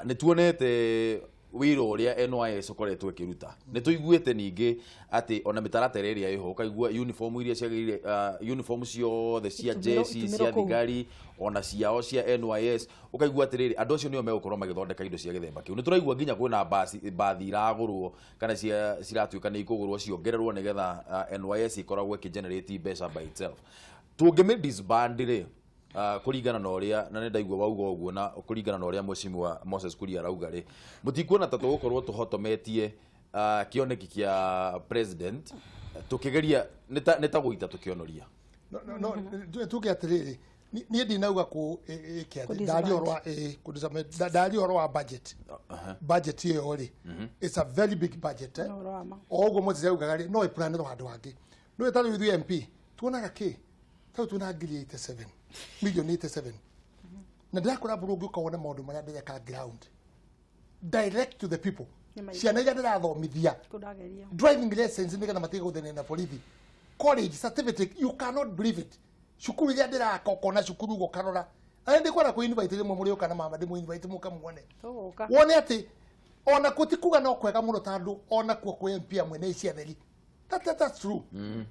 Nĩ tuonete wĩra ũrĩa NYS ũkoretwo ĩkĩruta. Nĩ tũiguĩte ningĩ atĩ ona mĩtaratara ĩrĩa ĩho, ũkaigua uniform iria ciagĩrĩire, uniform ciothe cia jeci Itumĩrwo cia kũu. thigari ona ciao cia NYS, ũkaigua atĩrĩrĩ, andũ acio nĩo megũkorwo magĩthondeka indo cia gĩthemba kĩu. Nĩ tũraigua nginya kwĩna mbathi iragũrwo kana cia ciratuĩka nĩ ikũgũrwo ciongererwo nĩgetha NYS ĩkoragwo ĩkĩgenerate mbeca by itself. Tũngĩmĩ disband rĩ, kũringana na ũrĩa na nĩ ndaigua wauga ũguo, na kũringana na ũrĩa Mheshimiwa Moses Kuria arauga rĩ, mũtikuona ta tũgũkorwo tũhotometie kĩoneki kĩa president tũkĩgeria nĩ ta gũita tũkĩonoria? No, tuge atĩrĩrĩ, niĩ ndinauga kũ ĩke atĩ Kũ-disband. Ndaria ũhoro wa ndaria ũhoro wa budget. Budget ĩyo rĩ, it's a very big budget, eh? Nĩ ũhoro wa ma. O ũguo Moses augaga rĩ, no ĩplanĩrwo handũ hangĩ. No ĩtarĩ ithuĩ MP tuonaga kĩ tarĩu twĩna ngiri 87, milioni 87, na ndĩrakũra mbũrũ ũngĩũka wone maũndũ marĩa ndĩreka ground, direct to the people. Nĩ maingĩ. Ciana iria ndĩrathomithia Kũndageria. driving lessons nĩgetha matige gũthĩnĩa na borithi, college certificate, you cannot believe it. Cukuru iria ndĩraka, ũkona cukuru ũguo ũkarora arĩa ndĩkwenda kũ invite rĩmwe, mũrĩũka na mama, ndĩmũ invite mũka muone. Tũgũka. Wone atĩ ona kuo ti kuga no kwega mũno, tondũ ona kuo kwĩ MP amwe nĩ ici atheri. That's true,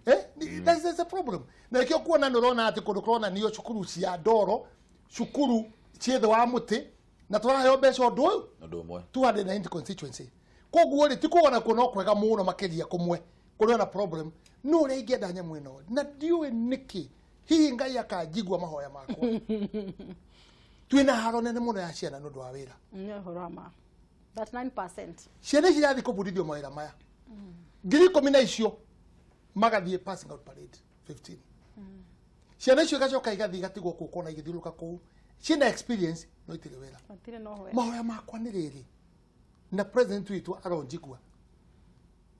eh. That's a problem, na ikio kuona nĩ ũrona atĩ kũndũ kũronanio cukuru cia ndoro, cukuru ciĩ thĩ wa mũtĩ, na tũraheo mbeca ũndũ ũyũ Ũndũ ũmwe. 290 constituency. Koguo rĩ, ti kuga nakuo no kwega mũno makĩria, kũmwe kũrĩ na problem. No ũrĩa ingĩenda nyamũ ĩno, na ndiũĩ nĩkĩ hihi Ngai akanjigua mahoya makwa, twĩna haro nene mũno ya ciana nĩ ũndũ wa wĩra. Nĩ ũhoro wa ma. 39%. Ciana ici irathiĩ kũbundithio mawĩra maya 10,000 na icio magathiĩ passing out parade 15. Ciana icio igacoka igathiĩ igatigwo kũu, kona igĩthiũrũrũka kũu ciĩna experience no itirĩ wĩra. Matirĩ no hwe. Mahoya makwa nĩ rĩrĩ, na president witũ aronjigua.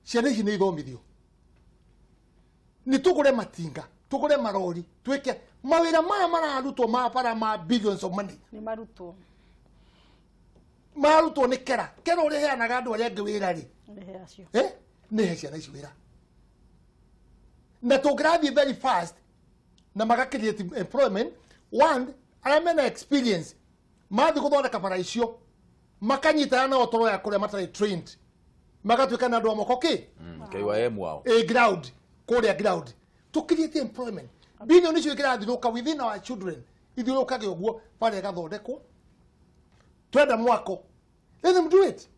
Ciana ici nĩ ithomithio. Nĩ tũgũre matinga, tũgũre marori, twĩke mawĩra maya mararutwo ma bara ma billions of money. Nĩ marutwo. Marutwo nĩ kera. Kera ũrĩa ĩheanaga andũ arĩa angĩ wĩra rĩ. Nĩ acio. Nĩ he ciana ici wĩra. Na tũngĩrathiĩ very fast na maka create employment, one, arĩa mena experience mathiĩ gũthondeka bara icio makanyitana nao toro ya kũrĩa matarĩ trained magatuĩka na andũ a moko kĩ KYM wao ground kũrĩa ground to create employment. Billion icio ikĩrathirũka within our children ithiũrũkage ũguo bara ĩgathondekwo. Twenda mwako, let them do it.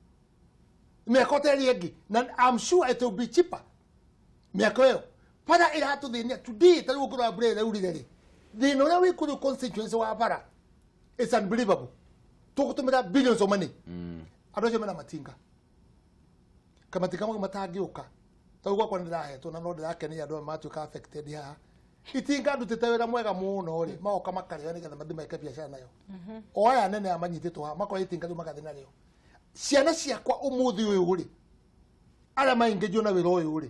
Mĩako ta ĩrĩa ĩngĩ, na I'm sure it will be cheaper. Mĩako ĩyo bara ĩratũthĩnia today, ta rĩu ũngĩrora mbura ĩrĩa ĩraurire rĩ, thĩna ũrĩa wĩ kũrĩ constituency wa bara it's unbelievable. Tũgũtũmĩra billions of money. Andũ acio mena matinga, kamatinga mamwe matangĩũka. Ta rĩu gwakwa nĩndĩrahetwo na no ndĩrakenia andũ aya matuĩka affected haha. Itinga ndutĩte wĩra mwega mũno rĩ, magoka makarĩo nĩgetha mathiĩ meke biacara nayo. O aya anene aya manyitĩtwo haha makoya itinga rĩu magathiĩ narĩo. Ciana ciakwa ũmũthĩ ũyũ rĩ, arĩa maingĩrio na wĩra ũyũ rĩ,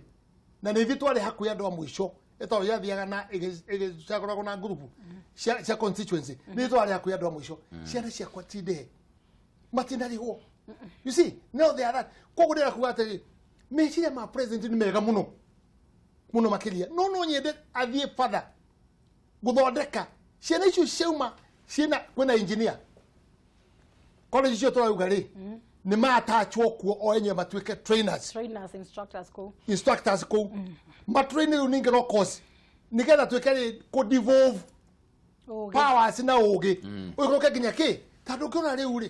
na nĩ ithuĩ twarĩ hakuhĩ andũ a mũico, ĩtondũ yathiaga na ĩgĩcagũragwo na ngurubu cia constituency, nĩ ithuĩ twarĩ hakuhĩ andũ a mũico. Ciana ciakwa ti ndĩhe, matinarĩhwo. You see, now they are that. Koguo ndĩrenda kuga atĩrĩ, meciria ma president nĩ mega mũno mũno makĩria, no no nyende athiĩ further gũthondeka ciana icio ciauma ciĩna kwĩna engineer college icio tũrauga rĩ, nĩ matachwo kuo o enyewe matuĩke trainers. Trainers, instructors kũu. Instructors kũu matrain rĩu ningĩ no course nĩgetha tuĩke rĩ kũ devolve powers na ũgĩ ũikũrũke nginya kĩ, tondũ ũngĩona rĩu rĩ,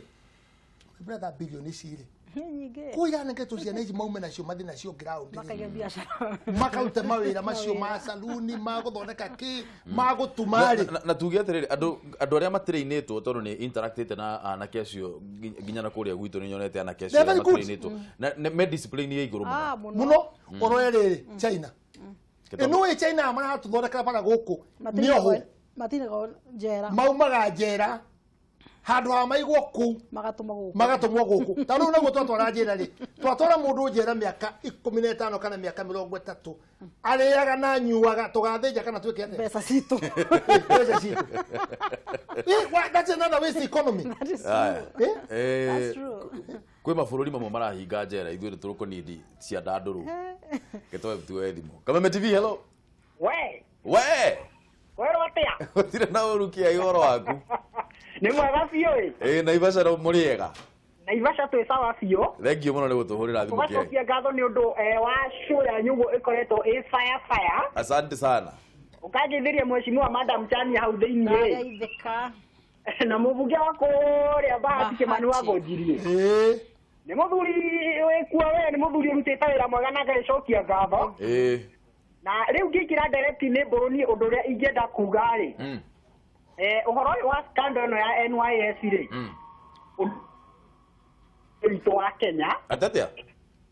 brother, billion ici rĩ nyingĩ kũ iranengetwo ciana ici maume nacio mathiĩ nacio ground makaige biacara makarute mawĩra macio ma saluni, ma gũthondeka kĩ, ma gũtuma rĩ. Na tuge atĩrĩrĩ, andũ arĩa matirainĩtwo, tondũ nĩ interactĩte na anake acio nginya na kũrĩa gwitũ nĩ nyonete anake acio They're very good. matirainĩtwo na me discipline ya igũrũ mũno. Mũno ũroe rĩrĩ China ĩno ĩ China maratũthondekera bara gũkũ nĩ oho matinagwo njera, maumaga njera handũ ha maigwo kũu magatũmwo gũkũ, magatũmwo gũkũ. Ta rĩu naguo twatwara njera rĩ, twatwara mũndũ njera mĩaka 15 kana mĩaka 30, arĩaga na anyuaga, tũgathĩnja kana twĩke atĩa? Mbeca citũ. Mbeca citũ. That's another waste economy. That is true. That's true. Kwĩ mabũrũri mamwe marahinga njera, ithuĩ nĩ tũrũkũnindi cia ndandũrũ. Gĩtoe tuoe thimũ. Kameme TV, hello. We. We. Werwo atĩa? Gũtirĩ na ũru kĩa ũhoro waku. Nĩ mwega biũ ĩ. Naivasha no mũrĩ ega? Naivasha twĩ sawa biũ. Thank you mũno nĩ gũtũhũrĩra thimũ kĩai. Tũgacokia ngatho nĩ ũndũ wa show yanyu ũguo ĩkoretwo ĩ fire fire. Asante sana. Ũkangeithĩria mheshimiwa Madam Chania hau thĩiniĩ. Ndageithĩka. Na mũmbunge wa kũrĩa Bahati Kĩmani wa Ngũnjirie. Nĩ mũthuri wĩkuo we, nĩ mũthuri ũrutĩte wĩra mwega na agagĩcokia ngatho. Na rĩu ngĩingĩra direct nĩ mbũrũ niĩ ũndũ ũrĩa ingĩenda kuga rĩ. Ũhoro ũyũ wa scandal ĩno ya NYS rĩ, witũ wa Kenya. Atĩatĩa?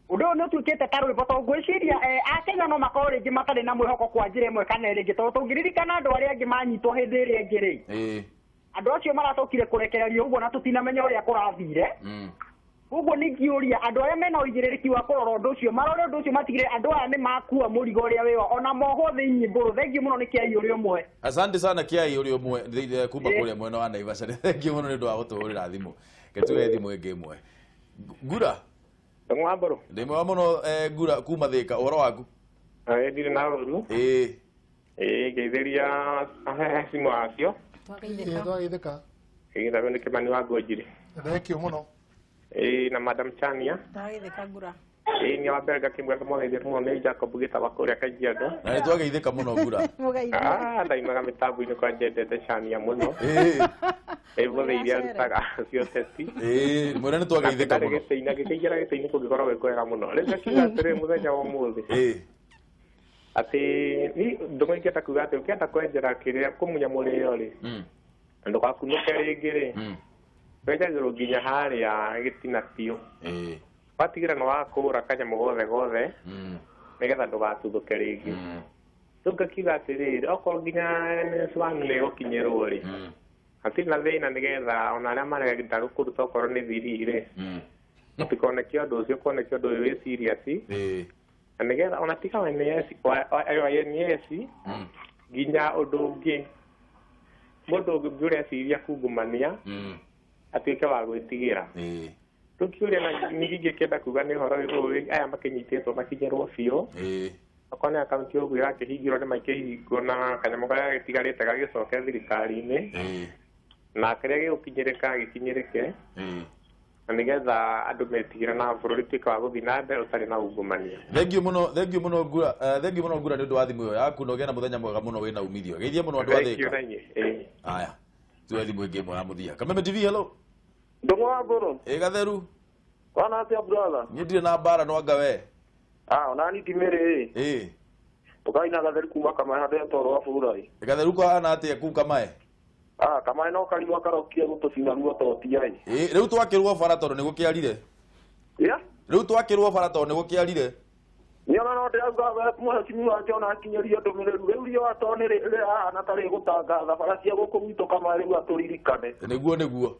Ũndũ ũyũ nĩ ũtuĩkĩte ta rwĩmbo, tondũ ngwĩciria Akenya no makorwo rĩngĩ matarĩ na mwĩhoko kwa njĩra ĩmwe kana ĩrĩa ĩngĩ, tondũ tũngĩririkana andũ arĩa angĩ manyitwo hĩndĩ ĩrĩa ĩngĩ rĩ, andũ acio maracokire kũrekererio ũguo na tũtinamenya ũrĩa kũrathire. Koguo ningĩũria andũ arĩa mena ũigĩrĩrĩki wa kũrora ũndũ ũcio marore ũndũ ũcio, matigĩrĩre andũ aya nĩ makua mũrigo ũrĩa wĩho ona mohwo thĩinĩ mbũrũ. Thengiũ mũno nĩ Kĩai ũrĩ ũmwe. Asante sana Kĩai ũrĩ ũmwe kuma kũrĩa mwena wa Naivasha. Thengiũ mũno nĩ ũndũ wa gũtũhũrĩra thimũ. Reke thimũ ĩngĩ ĩmwe. Ngura. Ndĩ mwega Ndĩ mwega mũno Ngura kuma Thĩka, ũhoro waku? Ndirĩ na ũru. Ngeithĩria hecimu acio. Twageithĩka. Ngeithĩria nĩ Kĩmani wa Ngũnjiri. Thank you mũno. Na Madam Chania. Ndageithĩka Ngura. Nĩ wa mbere ngakĩmwetha mwageithia mũno nĩ Jacob Gĩtaba kũrĩa Kajiado. Na nĩ twageithĩka mũno Ngura. Ndaimaga mĩtambo-inĩ kwa njendete Chania mũno. Bothe iria arutaga cio teti. Mwĩre nĩ twageithĩka mũno. Gĩtĩ-inĩ agĩkĩingĩra gĩtĩ-inĩ kũngĩkorwo gwĩ kwega mũno. Rĩu ngakiuga atĩrĩ mũthenya wa ũmũthĩ. Atĩ ni ndũng'ũ ingĩenda kuga atĩ ũkĩenda kwenjera kĩrĩa kũmunya mũrĩo rĩ, ndũgakunũke rĩngĩ rĩ, wenjagĩrwo nginya harĩa gĩtina biũ. Watigĩra nĩ wakũra kanyamũ gothe gothe nĩgetha ndũgatuthũke rĩngĩ. Rĩu ngakiuga atĩrĩrĩ, okorwo nginya NS1 nĩ ĩgũkinyĩrwo rĩ, hatirĩ na thĩna nĩgetha ona arĩa marenda kũruta okorwo nĩ thiri rĩ, matikoneke ũndũ ũcio, kuoneke ũndũ ũyũ wĩ serious. Na nĩgetha ona tiga wa NS wa NS nginya ũndũ ũngĩ mũndũ ũngĩ ũreciria kungumania atuĩke wa gwĩtigĩra. Rĩu kĩũria na ningĩ ingĩkĩenda kuga nĩ ũhoro ũyũ aya makĩnyitĩtwo makinyĩrwo biũ. Okorwo nĩ akaunti ũguo ĩrakĩhingĩrwo nĩ maikĩhingwo na kanyamũ karĩa gagĩtigarĩte gagĩcoke thirikari-inĩ na kĩrĩa gĩgũkinyĩrĩka gĩkinyĩrĩke na nĩgetha andũ metigĩre na bũrũri ũtuĩke wa gũthiĩ na mbere ũtarĩ na ungumania. Thengiũ mũno, thengiũ mũno Ngura, thengiũ mũno Ngura nĩ ũndũ wa thimũ ĩyo yaku na ũgĩe na mũthenya mwega mũno wĩna umithio. Geithia mũno andũ a Thika. Haya, tuoe thimũ ĩngĩ ĩmwe ya mũthia. Kameme TV, hello. Ndũng'ũ wa Mbũrũ. Ĩ Gatheru. Wana atĩa brother? Niĩ ndirĩ na mbara no anga we. Ah, ona ni ndimĩrĩ ĩ. Ĩ. Tũkaina Gatheru kuma Kamae handũ hetagwo rwa Bũrũri. Gatheru kũhana atĩa kũu Kamae? Ah, Kamae no kariũa karokia gũtũcina ruo totia ĩ. Ĩ, rĩu twakĩrwo bara tondũ nĩ gũkĩarire. Yeah? Rĩu twakĩrwo bara tondũ nĩ gũkĩarire. Niĩ ona no ndĩrauga we mũhecimiwa wake ona akinyĩrio ndũmĩrĩri rĩu riũa to nĩ rĩrahana ta rĩgũtangatha bara cia gũkũ gwitũ Kamae rĩu atũririkane. Nĩguo nĩguo.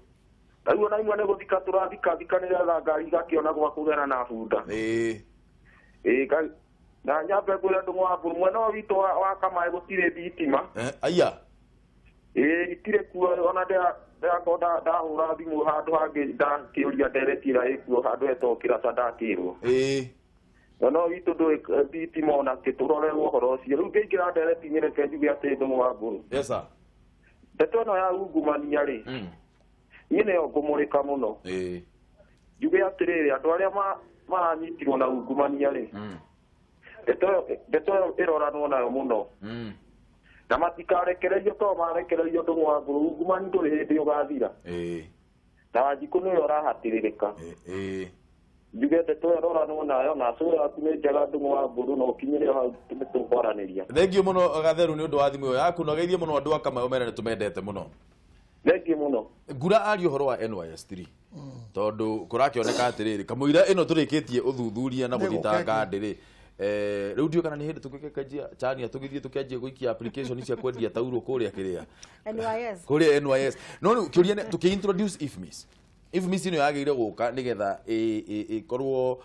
Rĩu ona imwe nĩ gũthika tũrathikathika nĩgetha ngari igakĩona gwa kũgera na bunda. Ĩĩ. Ĩĩ, na nyambe ngwĩre Ndũng'ũ wa Mbũrũ mwena ũyũ witũ wa Kamae gũtirĩ thitima. Aya. Ĩĩ, itirĩ kuo ona ndĩrakorwo ndahũra thimũ handũ hangĩ ndakĩũria ndereti ĩrĩa ĩkuo handũ hetagwo Kĩraca ndakĩrwo. Ĩĩ. Mwena ũyũ witũ ndũrĩ thitima ona kĩ tũrorerwo ũhoro ũcio. Rĩu ngĩingĩra ndereti-inĩ reke njuge atĩ Ndũng'ũ wa Mbũrũ. Yes sir. Ndeto ĩno ya ungumania rĩ, niĩ nĩyo ngũmũrĩka mũno. Ĩĩ. Njuge atĩrĩrĩ, andũ arĩa maranyitirwo na ungumania rĩ, ndeto ĩyo ĩroranwo nayo mũno. Na matikarekererio tondũ marekererio Ndũng'ũ wa Mbũrũ, ungumani ndũrĩ hĩndĩ ũgathira. Ĩĩ. Na Wanjikũ nĩwe ũrahatĩrĩrĩka. Ĩĩ. Njuge ndeto ĩyo ĩroranwo nayo na cũĩ yaku nĩ njega Ndũng'ũ wa Mbũrũ na ũkinyĩre hau tũkwaranĩria. Thengiũ mũno Gatheru nĩ ũndũ wa thimũ ĩyo yaku na ũgeithie mũno andũ a Kamae ũmere nĩ tũmendete mũno. Thengiũ mũno. Ngura aria ũhoro wa NYS3 tondũ kũrakĩoneka atĩrĩrĩ kamũira ĩno tũrĩkĩtie ũthuthuria na gũthitanga ndĩrĩ rĩu ndiũĩ kana nĩ hĩndĩ tũgĩkĩanjia Chania tũgĩthiĩ tũkĩanjia gũikia application cia kwendia tauro kũrĩa kĩrĩa NYS kũrĩa NYS. No rĩu kĩũria nĩ tũkĩ-introduce IFMIS. IFMIS ĩno yagĩrĩire gũka nĩgetha ĩkorwo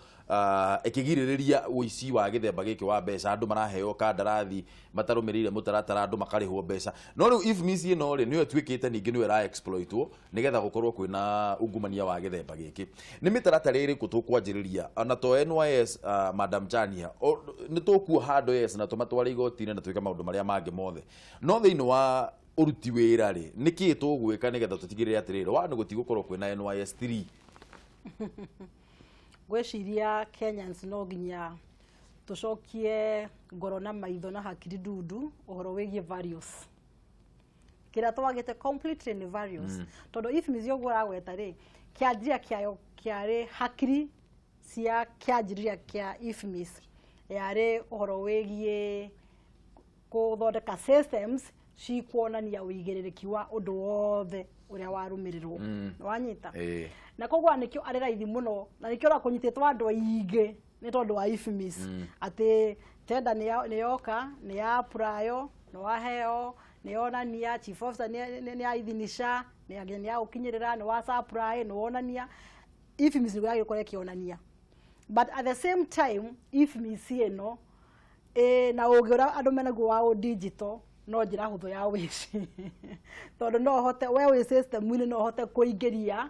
ĩkĩgirĩrĩria ũici wa gĩthemba gĩkĩ wa mbeca, andũ maraheo kandarathi matarũmĩrĩire mũtaratara, andũ makarĩhwo mbeca. No rĩu IFMIS ĩno rĩ nĩyo ĩtuĩkĩte ningĩ nĩyo ĩra exploitwo nĩgetha gũkorwo kwĩna ungumania wa gĩthemba gĩkĩ. Nĩ mĩtaratara ĩrĩkũ tũkwanjĩrĩria ona to NYS, Madam Chania, nĩ tũkuoha andũ yes na tũmatware igoti-inĩ na twĩke maũndũ marĩa mangĩ mothe, no thĩinĩ wa ũruti wĩra rĩ nĩkĩĩ tũgwĩka nĩgetha tũtigĩrĩre atĩrĩrĩ wa nĩ gũtigũkorwo kwĩna NYS3? Ngwĩciria Kenyans no nginya tũcokie ngoro na maitho na hakiri ndundu ũhoro wĩgiĩ values. Kĩrĩa twagĩte completely nĩ values. Tondũ IFMIS ũguo ũragweta rĩ, kĩanjĩrĩria kĩayo kĩarĩ hakiri cia kĩanjĩrĩria kĩa IFMIS yarĩ ũhoro wĩgiĩ gũthondeka systems cikuonania ũigĩrĩrĩki wa ũndũ wothe ũrĩa warũmĩrĩrwo. Wanyita? Na koguo nĩkĩo arĩ raithi mũno na nĩkĩo ũrakũnyitĩtwo andũ aingĩ nĩ tondũ wa IFMIS. Atĩ tenda nĩ yoka, nĩ ya apply, nĩ waheo, nĩ yonania, chief officer nĩ aithinisha, nĩ agũkinyĩrĩra, nĩ wa supply, nĩ wonania. IFMIS nĩguo yagĩrĩirwo gũkorwo ĩkĩonania. But at the same time IFMIS ĩno na ũgĩ ũrĩa andũ menaguo wa digital no njĩra hũthũ ya wĩici. Tondũ no ũhote we wĩ system-inĩ no ũhote kũingĩria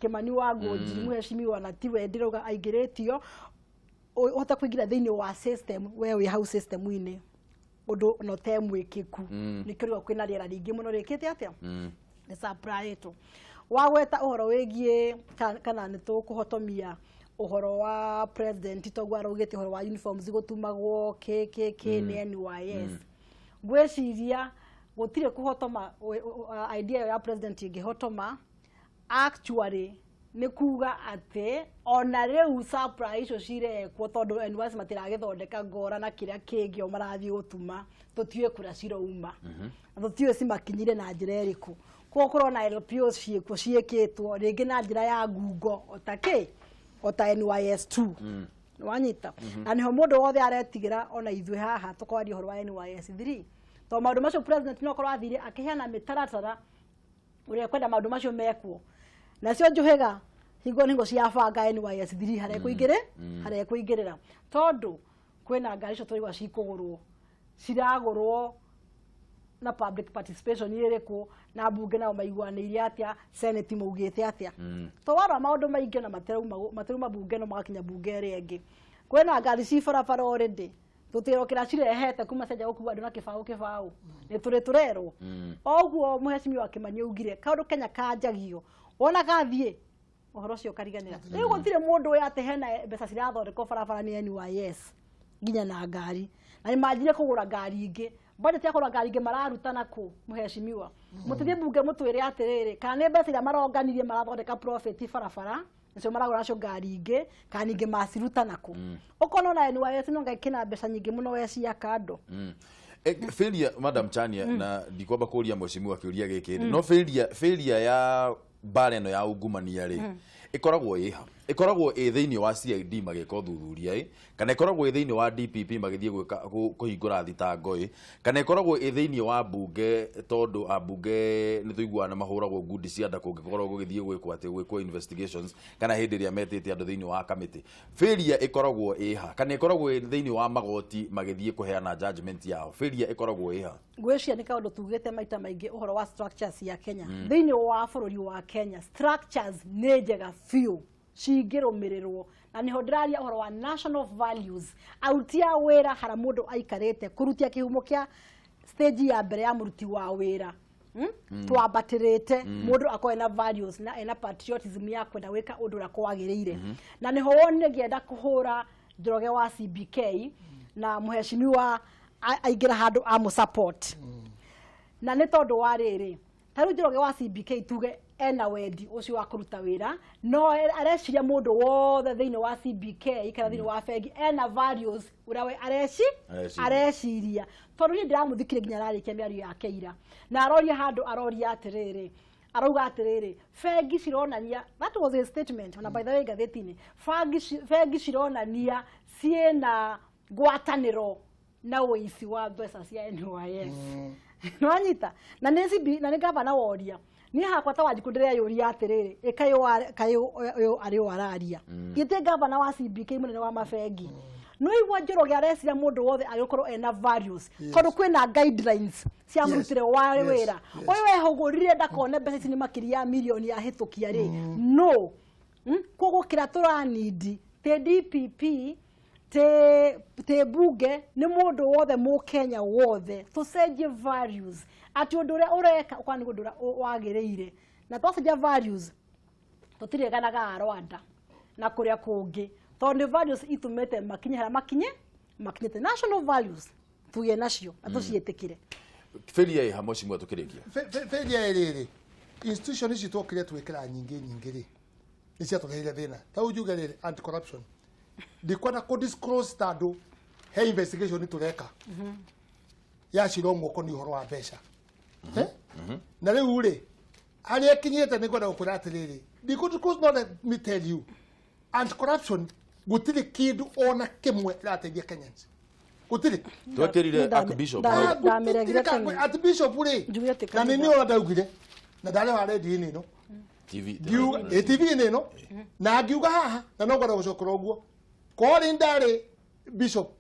Kĩmani wa Ngũnjiri mũhecimiwa na tiwe ndĩrauga aingĩrĩtio, ũhote kũingĩra thĩinĩ wa system we wĩ hau system-inĩ ũndũ no te mwĩkĩku. Nĩkĩo rĩu kwĩna rĩera rĩingĩ mũno rĩkĩte atĩa nĩ supply-ĩtwo. Wagweta ũhoro wĩgiĩ kana nĩ tũkũhotomia ũhoro wa president toguo araugĩte ũhoro wa uniforms gũtumagwo kĩ kĩ kĩ nĩ NYS. Ngwĩciria gũtirĩ kũhotoma idea ĩyo ya president ĩngĩhotoma actually nĩ kuga atĩ ona rĩu supply icio cirekwo tondũ NYS matiragĩthondeka ngora na kĩrĩa kĩngĩ o marathiĩ gũtuma tũtiũĩ kũrĩa cirauma na tũtiũĩ cimakinyire na njĩra ĩrĩkũ. Koguo kũrona LPO ciĩkuo ciĩkĩtwo rĩngĩ na njĩra ya ngungo ota kĩ ota NYS2. Wanyita? Na nĩho mũndũ wothe aretigĩra ona ithuĩ haha tũkwaria ũhoro wa NYS3 tondũ maũndũ macio president no akorwo athire akĩheana mĩtaratara ũrĩa kwenda maũndũ macio mekwo. Nacio njũhĩga hingo nĩguo ciabanga NYS3 harĩa ĩkũingĩrĩra tondũ Kwĩna ngari icio tũraigua cikũgũrwo, ciragũrwo na public participation ĩrĩkũ, na mbunge nao maiguanĩire atĩa, senate maugĩte atĩa? To warora maũndũ maingĩ na matirauma bunge no magakinya bunge ĩrĩa ĩngĩ. Kwĩna ngari ci barabara already, tũtirwo kĩrĩa cirehete kuma cenja gũkua andũ na kĩbaũ kĩbaũ nĩ tũrĩ tũrerwo. Oguo mũhecimiwa Kĩmani augire kaũndũ Kenya kanjagio, wona gathiĩ ũhoro ũcio ũkariganĩra. Rĩu gũtirĩ mũndũ ũyũ atĩ hena mbeca cirathondekwo barabara nĩ NYS nginya na ngari, na nĩ manjire kũgũra ngari ingĩ, budget ya kũgũra ngari ingĩ mararuta na kũ? Mũhecimiwa, mũtithie bunge mũtwĩre atĩrĩrĩ, kana nĩ mbeca iria maronganirie marathondeka profit barabara nĩcio maragũra nacio ngari ingĩ, kana ningĩ maciruta na kũ? Ũkona ona NYS no ngai kĩna mbeca nyingĩ mũno we cia kando. Failure, Madam Chania, na ndikwamba kũria mheshimiwa kĩũria gĩkĩ rĩ, no failure ya mbara ĩno ya ungumania rĩ, ĩkoragwo ĩha? Ĩkoragwo ĩ thĩinĩ wa CID magĩka ũthuthuria ĩ, kana ĩkoragwo ĩ thĩinĩ wa DPP magĩthiĩ gwĩka kũhingũra thitango ĩ, kana ĩkoragwo ĩ thĩinĩ wa mbunge, tondũ ambunge nĩ tũiguaga nĩ mahũragwo ngundi cia nda kũngĩkorwo gũgĩthiĩ gwĩkwo atĩ gwĩkwo investigations kana hĩndĩ ĩrĩa metĩte andũ thĩinĩ wa kamĩtĩ? Failure ĩkoragwo ĩha? Kana ĩkoragwo ĩ thĩinĩ wa magoti magĩthiĩ kũheana judgment yao? Failure ĩkoragwo ĩha? Ngwĩciria nĩ kaũndũ tugĩte maita maingĩ ũhoro wa structures ya Kenya. Thĩinĩ wa bũrũri wa Kenya structures nĩ njega biũ cingĩrũmĩrĩrwo, na nĩho ndĩraria ũhoro wa national values. Aruti a wĩra harĩa mũndũ aikarĩte kũrutia kĩhumo kĩa stage ya mbere ya mũruti wa wĩra, Twambatĩrĩte mũndũ akorwo ena values na ena patriotism ya kwenda gwĩka ũndũ ũrĩa kwagĩrĩire. Na nĩho wonire ngĩenda kũhũra Njoroge wa CBK na mũhecimiwa aingĩra handũ amũ support, na nĩ tondũ wa rĩrĩ, ta rĩu Njoroge wa CBK tuge ena wendi ũcio wa kũruta wĩra, no areciria mũndũ wothe thĩinĩ wa CBK kana thĩinĩ wa bengi ena values ũrĩa we Areciria. Areciria, tondũ niĩ ndĩramũthikire nginya ararĩkia mĩario yake ira, na aroria handũ aroria atĩrĩrĩ, arauga atĩrĩrĩ, bengi cironania, that was his statement ona by the way ngathĩti-inĩ, bengi cironania ciĩna ngwatanĩro na ũici wa mbeca cia NYS. Nĩwanyita? Na nĩ CB, na nĩ gavana woria. Niĩ hakwa ta Wanjikũ ndĩreyũria atĩrĩrĩ, ĩ kaĩ ũyũ arĩ o araria gĩtĩ gavana wa CBK, mũnene wa mabengi, no igua Njoroge areciria mũndũ wothe agĩkorwo ena values, tondũ kwĩna guidelines cia mũrutĩre wa wĩra. Ũyũ wehũgũrire ndakone mbeca ici nĩ makĩria ya mirioni yahĩtũkia rĩ, no koguo kĩrĩa tũranindi tĩ DPP, tĩ bunge, nĩ mũndũ wothe mũkenya wothe tũcenjie values atĩ ũndũ ũrĩa ũreka ũkorwo nĩ ũndũ ũrĩa wagĩrĩire. Na twacenjia values tũtirĩganaga a Rwanda na kũrĩa kũngĩ, tondũ nĩ values itumĩte makinye harĩa makinyĩte. National values tũgĩe nacio na tũciĩtĩkĩre. Failure ĩha, mheshimiwa, tũkĩrĩkia? Failure ĩrĩrĩ, institution ici twokire twĩkĩra nyingĩ nyingĩ rĩ, nĩ ciatũreheire thĩna. Ta rĩu njuge rĩrĩ, anti corruption, ndikwenda kũ disclose tondũ he investigation tũreka ya cira ũmwe ũkoniĩ ũhoro wa mbeca. Eh? Na rĩu rĩ, harĩa ĩkinyĩte nĩ ngwenda gũkwĩra atĩrĩrĩ, ndikũ disclose, no let me tell you, anti corruption gũtirĩ kĩndũ ona kĩmwe ĩrateithia Kenyans, gũtirĩ. Twekĩrire Archbishop. Ndamĩregire tene. Archbishop rĩ, Njuge atĩ na nĩ kanitha. niĩ ndaugire na ndarĩ wa redio-inĩ ĩno. TV. Ngiuga ĩ TV-inĩ ĩno na ngiuga haha, na no ngwenda gũcokera ũguo, korĩ ndarĩ bishop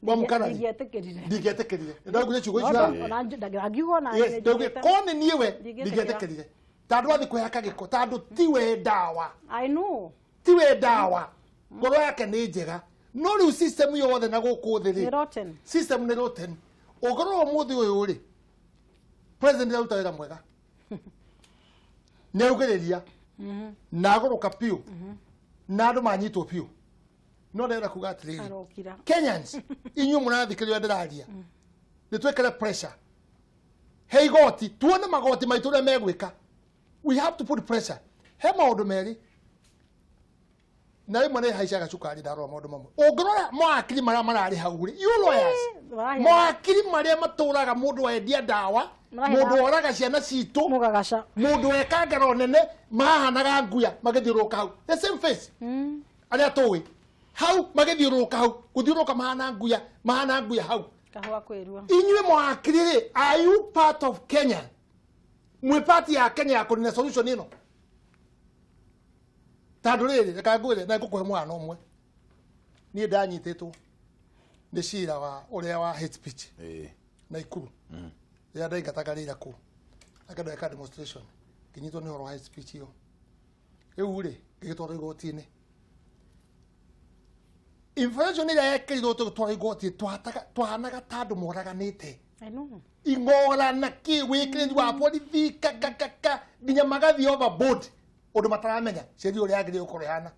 wa mũkanari, Ndingĩetĩkĩrire. Ndingĩetĩkĩrire. Ndaugire ciugo icio haha. Ona ndangiuga ona Yes, ndaugire njugĩte. ko nĩ niĩ we, Ndingĩetĩkĩra. ndingĩetĩkĩrire tondũ athiĩ kwĩhaka gĩko, tondũ tiwe ndawa. I know. Tiwe ndawa, ngoro yake nĩ njega, no rĩu system yothe na gũkũ thĩ Nĩ rĩ, rotten. System nĩ rotten. Ũngĩrora ũmũthĩ ũyũ rĩ, president aruta wĩra mwega, nĩ augĩrĩria na agũrũka biũ na andũ manyitwo biũ, no ndĩrenda kuga atĩrĩrĩ, Arokira. Kenyans, inyuĩ mũrathikĩrĩria ndĩraria, nĩ twĩkĩre pressure he igoti, tuone magoti maitũ ũrĩa megwĩka. We have to put pressure he maũndũ merĩ, na rĩmwe nĩ haicaga cukari ndarora maũndũ mamwe. Ũngĩrora mawakiri marĩa mararĩ hau rĩ, you lawyers, mawakiri marĩa matũraga mũndũ wendia ndawa, mũndũ woraga ciana citũ, Mũgagaca. Mũndũ weka ngero nene, mahanaga nguya magĩthiũrũrũka hau, the same face arĩa tũĩ hau magĩthiũrũrũka hau, gũthiũrũrũka mahana nguya, mahana nguya hau. Kahũa kwĩrua. Inyuĩ mawakiri rĩ, are you part of Kenya? Mwĩ part ya Kenya ya kũnina solution ĩno? Tondũ rĩrĩ, reka ngwĩre na ngũkũhe mũhano ũmwe. Niĩ ndanyitĩtwo Nĩ cira wa ũrĩa wa hate speech. Naikuru. Rĩrĩa ndaingataga rĩira kũu. Akĩenda gwĩka demonstration. Ngĩnyitwo nĩ ũhoro wa hate speech ĩyo. Rĩu rĩ, ngĩgĩtwarwo igoti-inĩ. Information ĩrĩa yekĩrirwo tũgĩtwarwo igoti twahanaga ta andũ moraganĩte. I know. Ing'ora na kĩ wĩkĩrĩri wa borithi kakakaka nginya magathiĩ overboard ũndũ mataramenya sheria ũrĩa yagĩrĩire gũkorwo ĩhana.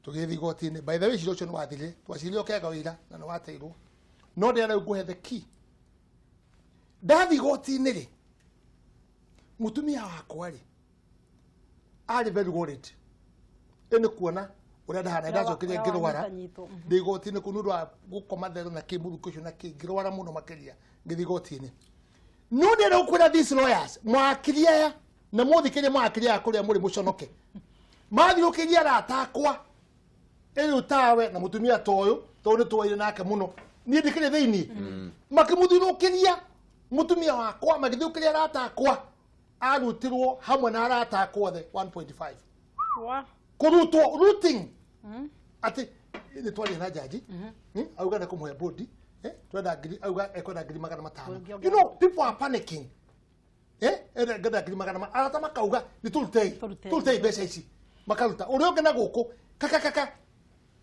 Tũgĩthiĩ igoti-inĩ. By the way, cira ũcio nĩ wathirire. Twacirire ũkĩaga ũira na nĩ wateirwo. No ndĩrenda rĩu ngũhe the key. Ndathiĩ igoti-inĩ rĩ, mũtumia wakwa rĩ, arĩ very worried. Ĩ nĩ kuona ũrĩa ndahana ndacokire ngĩrwara ndĩ igoti-inĩ kũu nĩ ũndũ wa gũkoma thero na kĩ mũrukĩ ũcio na kĩ ngĩrwara mũno makĩria ngĩthiĩ igoti-inĩ. No ndĩrenda gũkwĩra these lawyers, mawakiri aya na mũthikĩrie mawakiri aya kũrĩa mũrĩ mũconoke. Mathiũkĩrie arata akwa ĩrĩ tawe na mũtumia ta ũyũ tondũ nĩ twaire nake mũno niĩ ndikĩrĩ thĩinĩ makĩmũthiũrũkĩria mũtumia wakwa magĩthiũkĩria arata akwa arutirwo hamwe na arata akwa othe 1.5 Wa. Kũrutwo rooting atĩ nĩ twaria na jaji auga nĩ kũmũhe bodi twenda ngiri auga ekwenda ngiri 500. Ũngĩongerera. You know people are panicking, enda ngenda ngiri magana arata makauga nĩ tũrutei. Tũrutei. Tũrutei mbeca ici makaruta ũrĩa ũngĩ na gũkũ kakakaka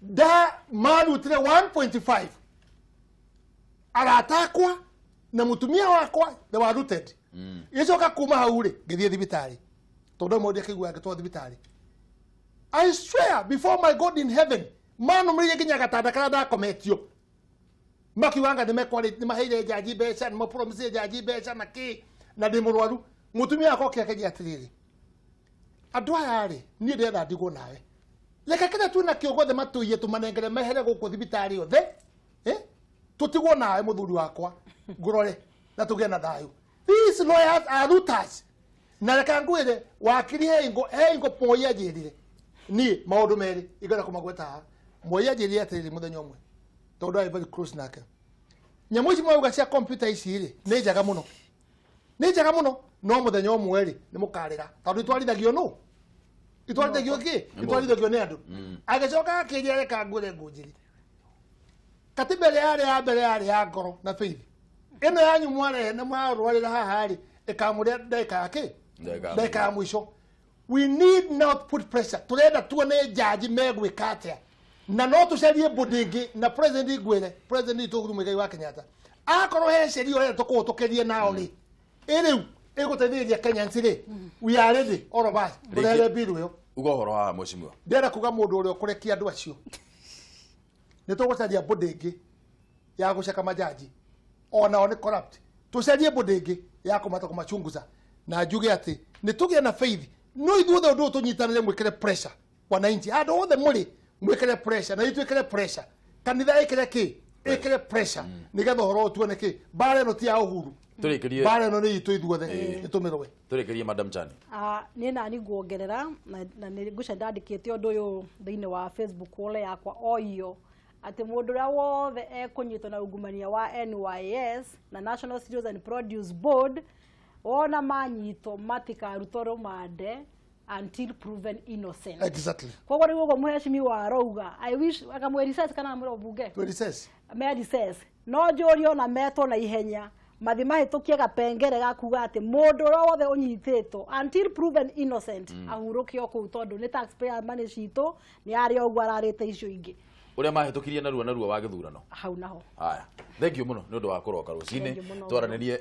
nda marutire 1.5 arata akwa na mũtumia wakwa, they were rooted. Gĩcoka kuma hau rĩ ngĩthiĩ thibitarĩ tondũ mũndũ akĩigua ngĩtwarwo thibitarĩ. I swear before my God in heaven, manũmĩrĩire nginya gatanda karĩa ndakometio makiuga anga nĩ maheire jaji mbeca nĩ mapromisire jaji mbeca na kĩ na ndĩ mũrwaru. Mũtumia wakwa oke akĩnjĩra atĩrĩrĩ, andũ aya rĩ, niĩ ndĩrenda ndigwo nawe, reke kĩrĩa twĩ nakĩo guothe matũiye tũmanengere mehere gũkũ thibitarĩ othe, tũtigwo nawe mũthuri wakwa ngũrore na tũgĩe na thayũ. These lawyers are looters. Na reke ngwĩre wakiri heingo Moi anjĩrire niĩ maũndũ merĩ ingĩenda kũmagweta haha. Moi anjĩrire atĩrĩrĩ mũthenya ũmwe tondũ arĩ very close nake, nyamũ ici mwauga cia computer ici rĩ nĩ njega mũno, nĩ njega mũno, no mũthenya ũmwe rĩ nĩ mũkarĩra tondũ itwarithagio nũ itwarithagio kĩ itwarithagio nĩ andũ. Agĩcoka akĩnjĩra reka ngwĩre ngũnjĩri katiba ĩrĩa yarĩ ya mbere yarĩ ya ngoro na faith ĩno yanyu mwarehe na mwarwarĩra haha rĩ ĩkamũrĩa ndagĩka ya kĩ Ndagĩka ya ndagĩka ya mũico. We need not put pressure, turenda tuone jaji megwĩka atĩa na no tũcarie body ĩngĩ na president ngwĩre president witũ Uhuru Muigai wa Kenyatta akorwo he sheria ũrenda tũkũhĩtũkĩrie nao rĩ ĩ rĩu ĩgũteithĩrĩria Kenyans rĩ, we are ready, all of us, tũrehere bill ĩyo. Uga ũhoro haha mheshimiwa. Ndĩrenda kuga mũndũ ũrĩa ũkũrekia andũ acio nĩ tũgũcaria body ĩngĩ ya gũceka majaji onao nĩ corrupt, tũcarie body ĩngĩ ya kũmata kũmachunguza na njuge atĩ nĩ tũgĩe na faith no ithuothe ũndũ ũyũ tũnyitanĩre mwĩkĩre pressure wananchi andũ othe mũrĩ mwĩkĩre pressure na itwĩkĩre pressure kanitha ĩkĩre kĩ ĩkĩre pressure nĩgetha ũhoro ũyũ tuone kĩ mbara ĩno ti ya Uhuru. Tũrĩkĩrie. Mbara ĩno nĩ itũ ithuothe ĩtũmĩrwe. Tũrĩkĩrie Madam Chani. Ah, niĩ nani nguongerera na nĩ ngwĩciria ndandĩkĩte ũndũ ũyũ thĩinĩ wa Facebook wall yakwa o iyo atĩ mũndũ ũrĩa wothe ekũnyitwo na ungumania wa NYS na National Cereals and Produce Board wona manyitwo matikarutwo rũmande until proven innocent. Koguo rĩu ũguo mũhecimiwa arauga, I wish akamwe recess kana amwĩra bunge Twĩ recess. Me recess no njũrio na metwo na ihenya mathi mahĩtũkie gapengere ga kuga atĩ mũndũ ũrĩa wothe ũnyitĩtwo until proven innocent ahurũke o kũu tondũ nĩ taxpayer money citũ nĩ arĩa ũguo ararĩte icio ingĩ. Ũrĩa mahĩtũkirie narua narua wa gĩthurano. Hau naho. Haya, thank you mũno nĩ ũndũ wa kũroka rũcinĩ. Thank you mũno. Twaranĩrie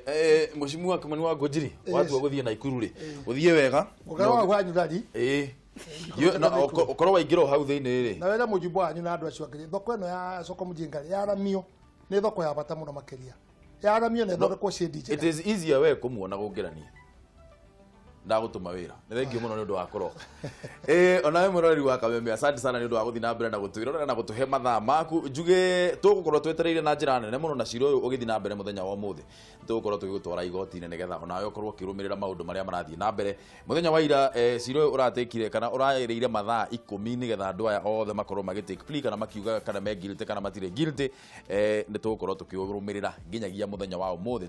mheshimiwa Kimani wa Ngũnjiri watua gũthiĩ Naikuru rĩ ũthiĩ wega. Mũgaro wa wanyu rari. Ĩĩ. Na ũkorwo waingĩra o hau thĩinĩ rĩ na wĩra mũjumbo wanyu na andũ acio angĩ thoko ĩno ya soko mjinga rĩ yaramio nĩ thoko ya bata mũno makĩria yaramio na ĩthondekwo shade it njega. Is easier we kũmuona gũkĩra niĩ ndagũtũma wĩra. Nĩ thank you mũno nĩ ũndũ wa kũroka. Onawe mwĩroreri wa Kameme, asante sana nĩ ũndũ wa gũthiĩ na mbere na gũtwĩrorera na gũtũhe mathaa maku. Njuge tũgũkorwo twetereire na njĩra nene mũno na cira ũyũ ũgĩthiĩ na mbere mũthenya wa ũmũthĩ tũgũkorwo tũgĩgũtwara igoti-inĩ nĩgetha onawe ũkorwo ũkĩrũmĩrĩra maũndũ marĩa marathiĩ na mbere. Mũthenya wa ira cira ũyũ ũratĩkire kana ũraĩrĩire mathaa 10 nĩgetha andũ aya othe makorwo magĩ take plea kana makiuga kana me guilty kana matirĩ guilty. Nĩ tũgũkorwo tũkĩũrũmĩrĩra nginyagia mũthenya wa ũmũthĩ.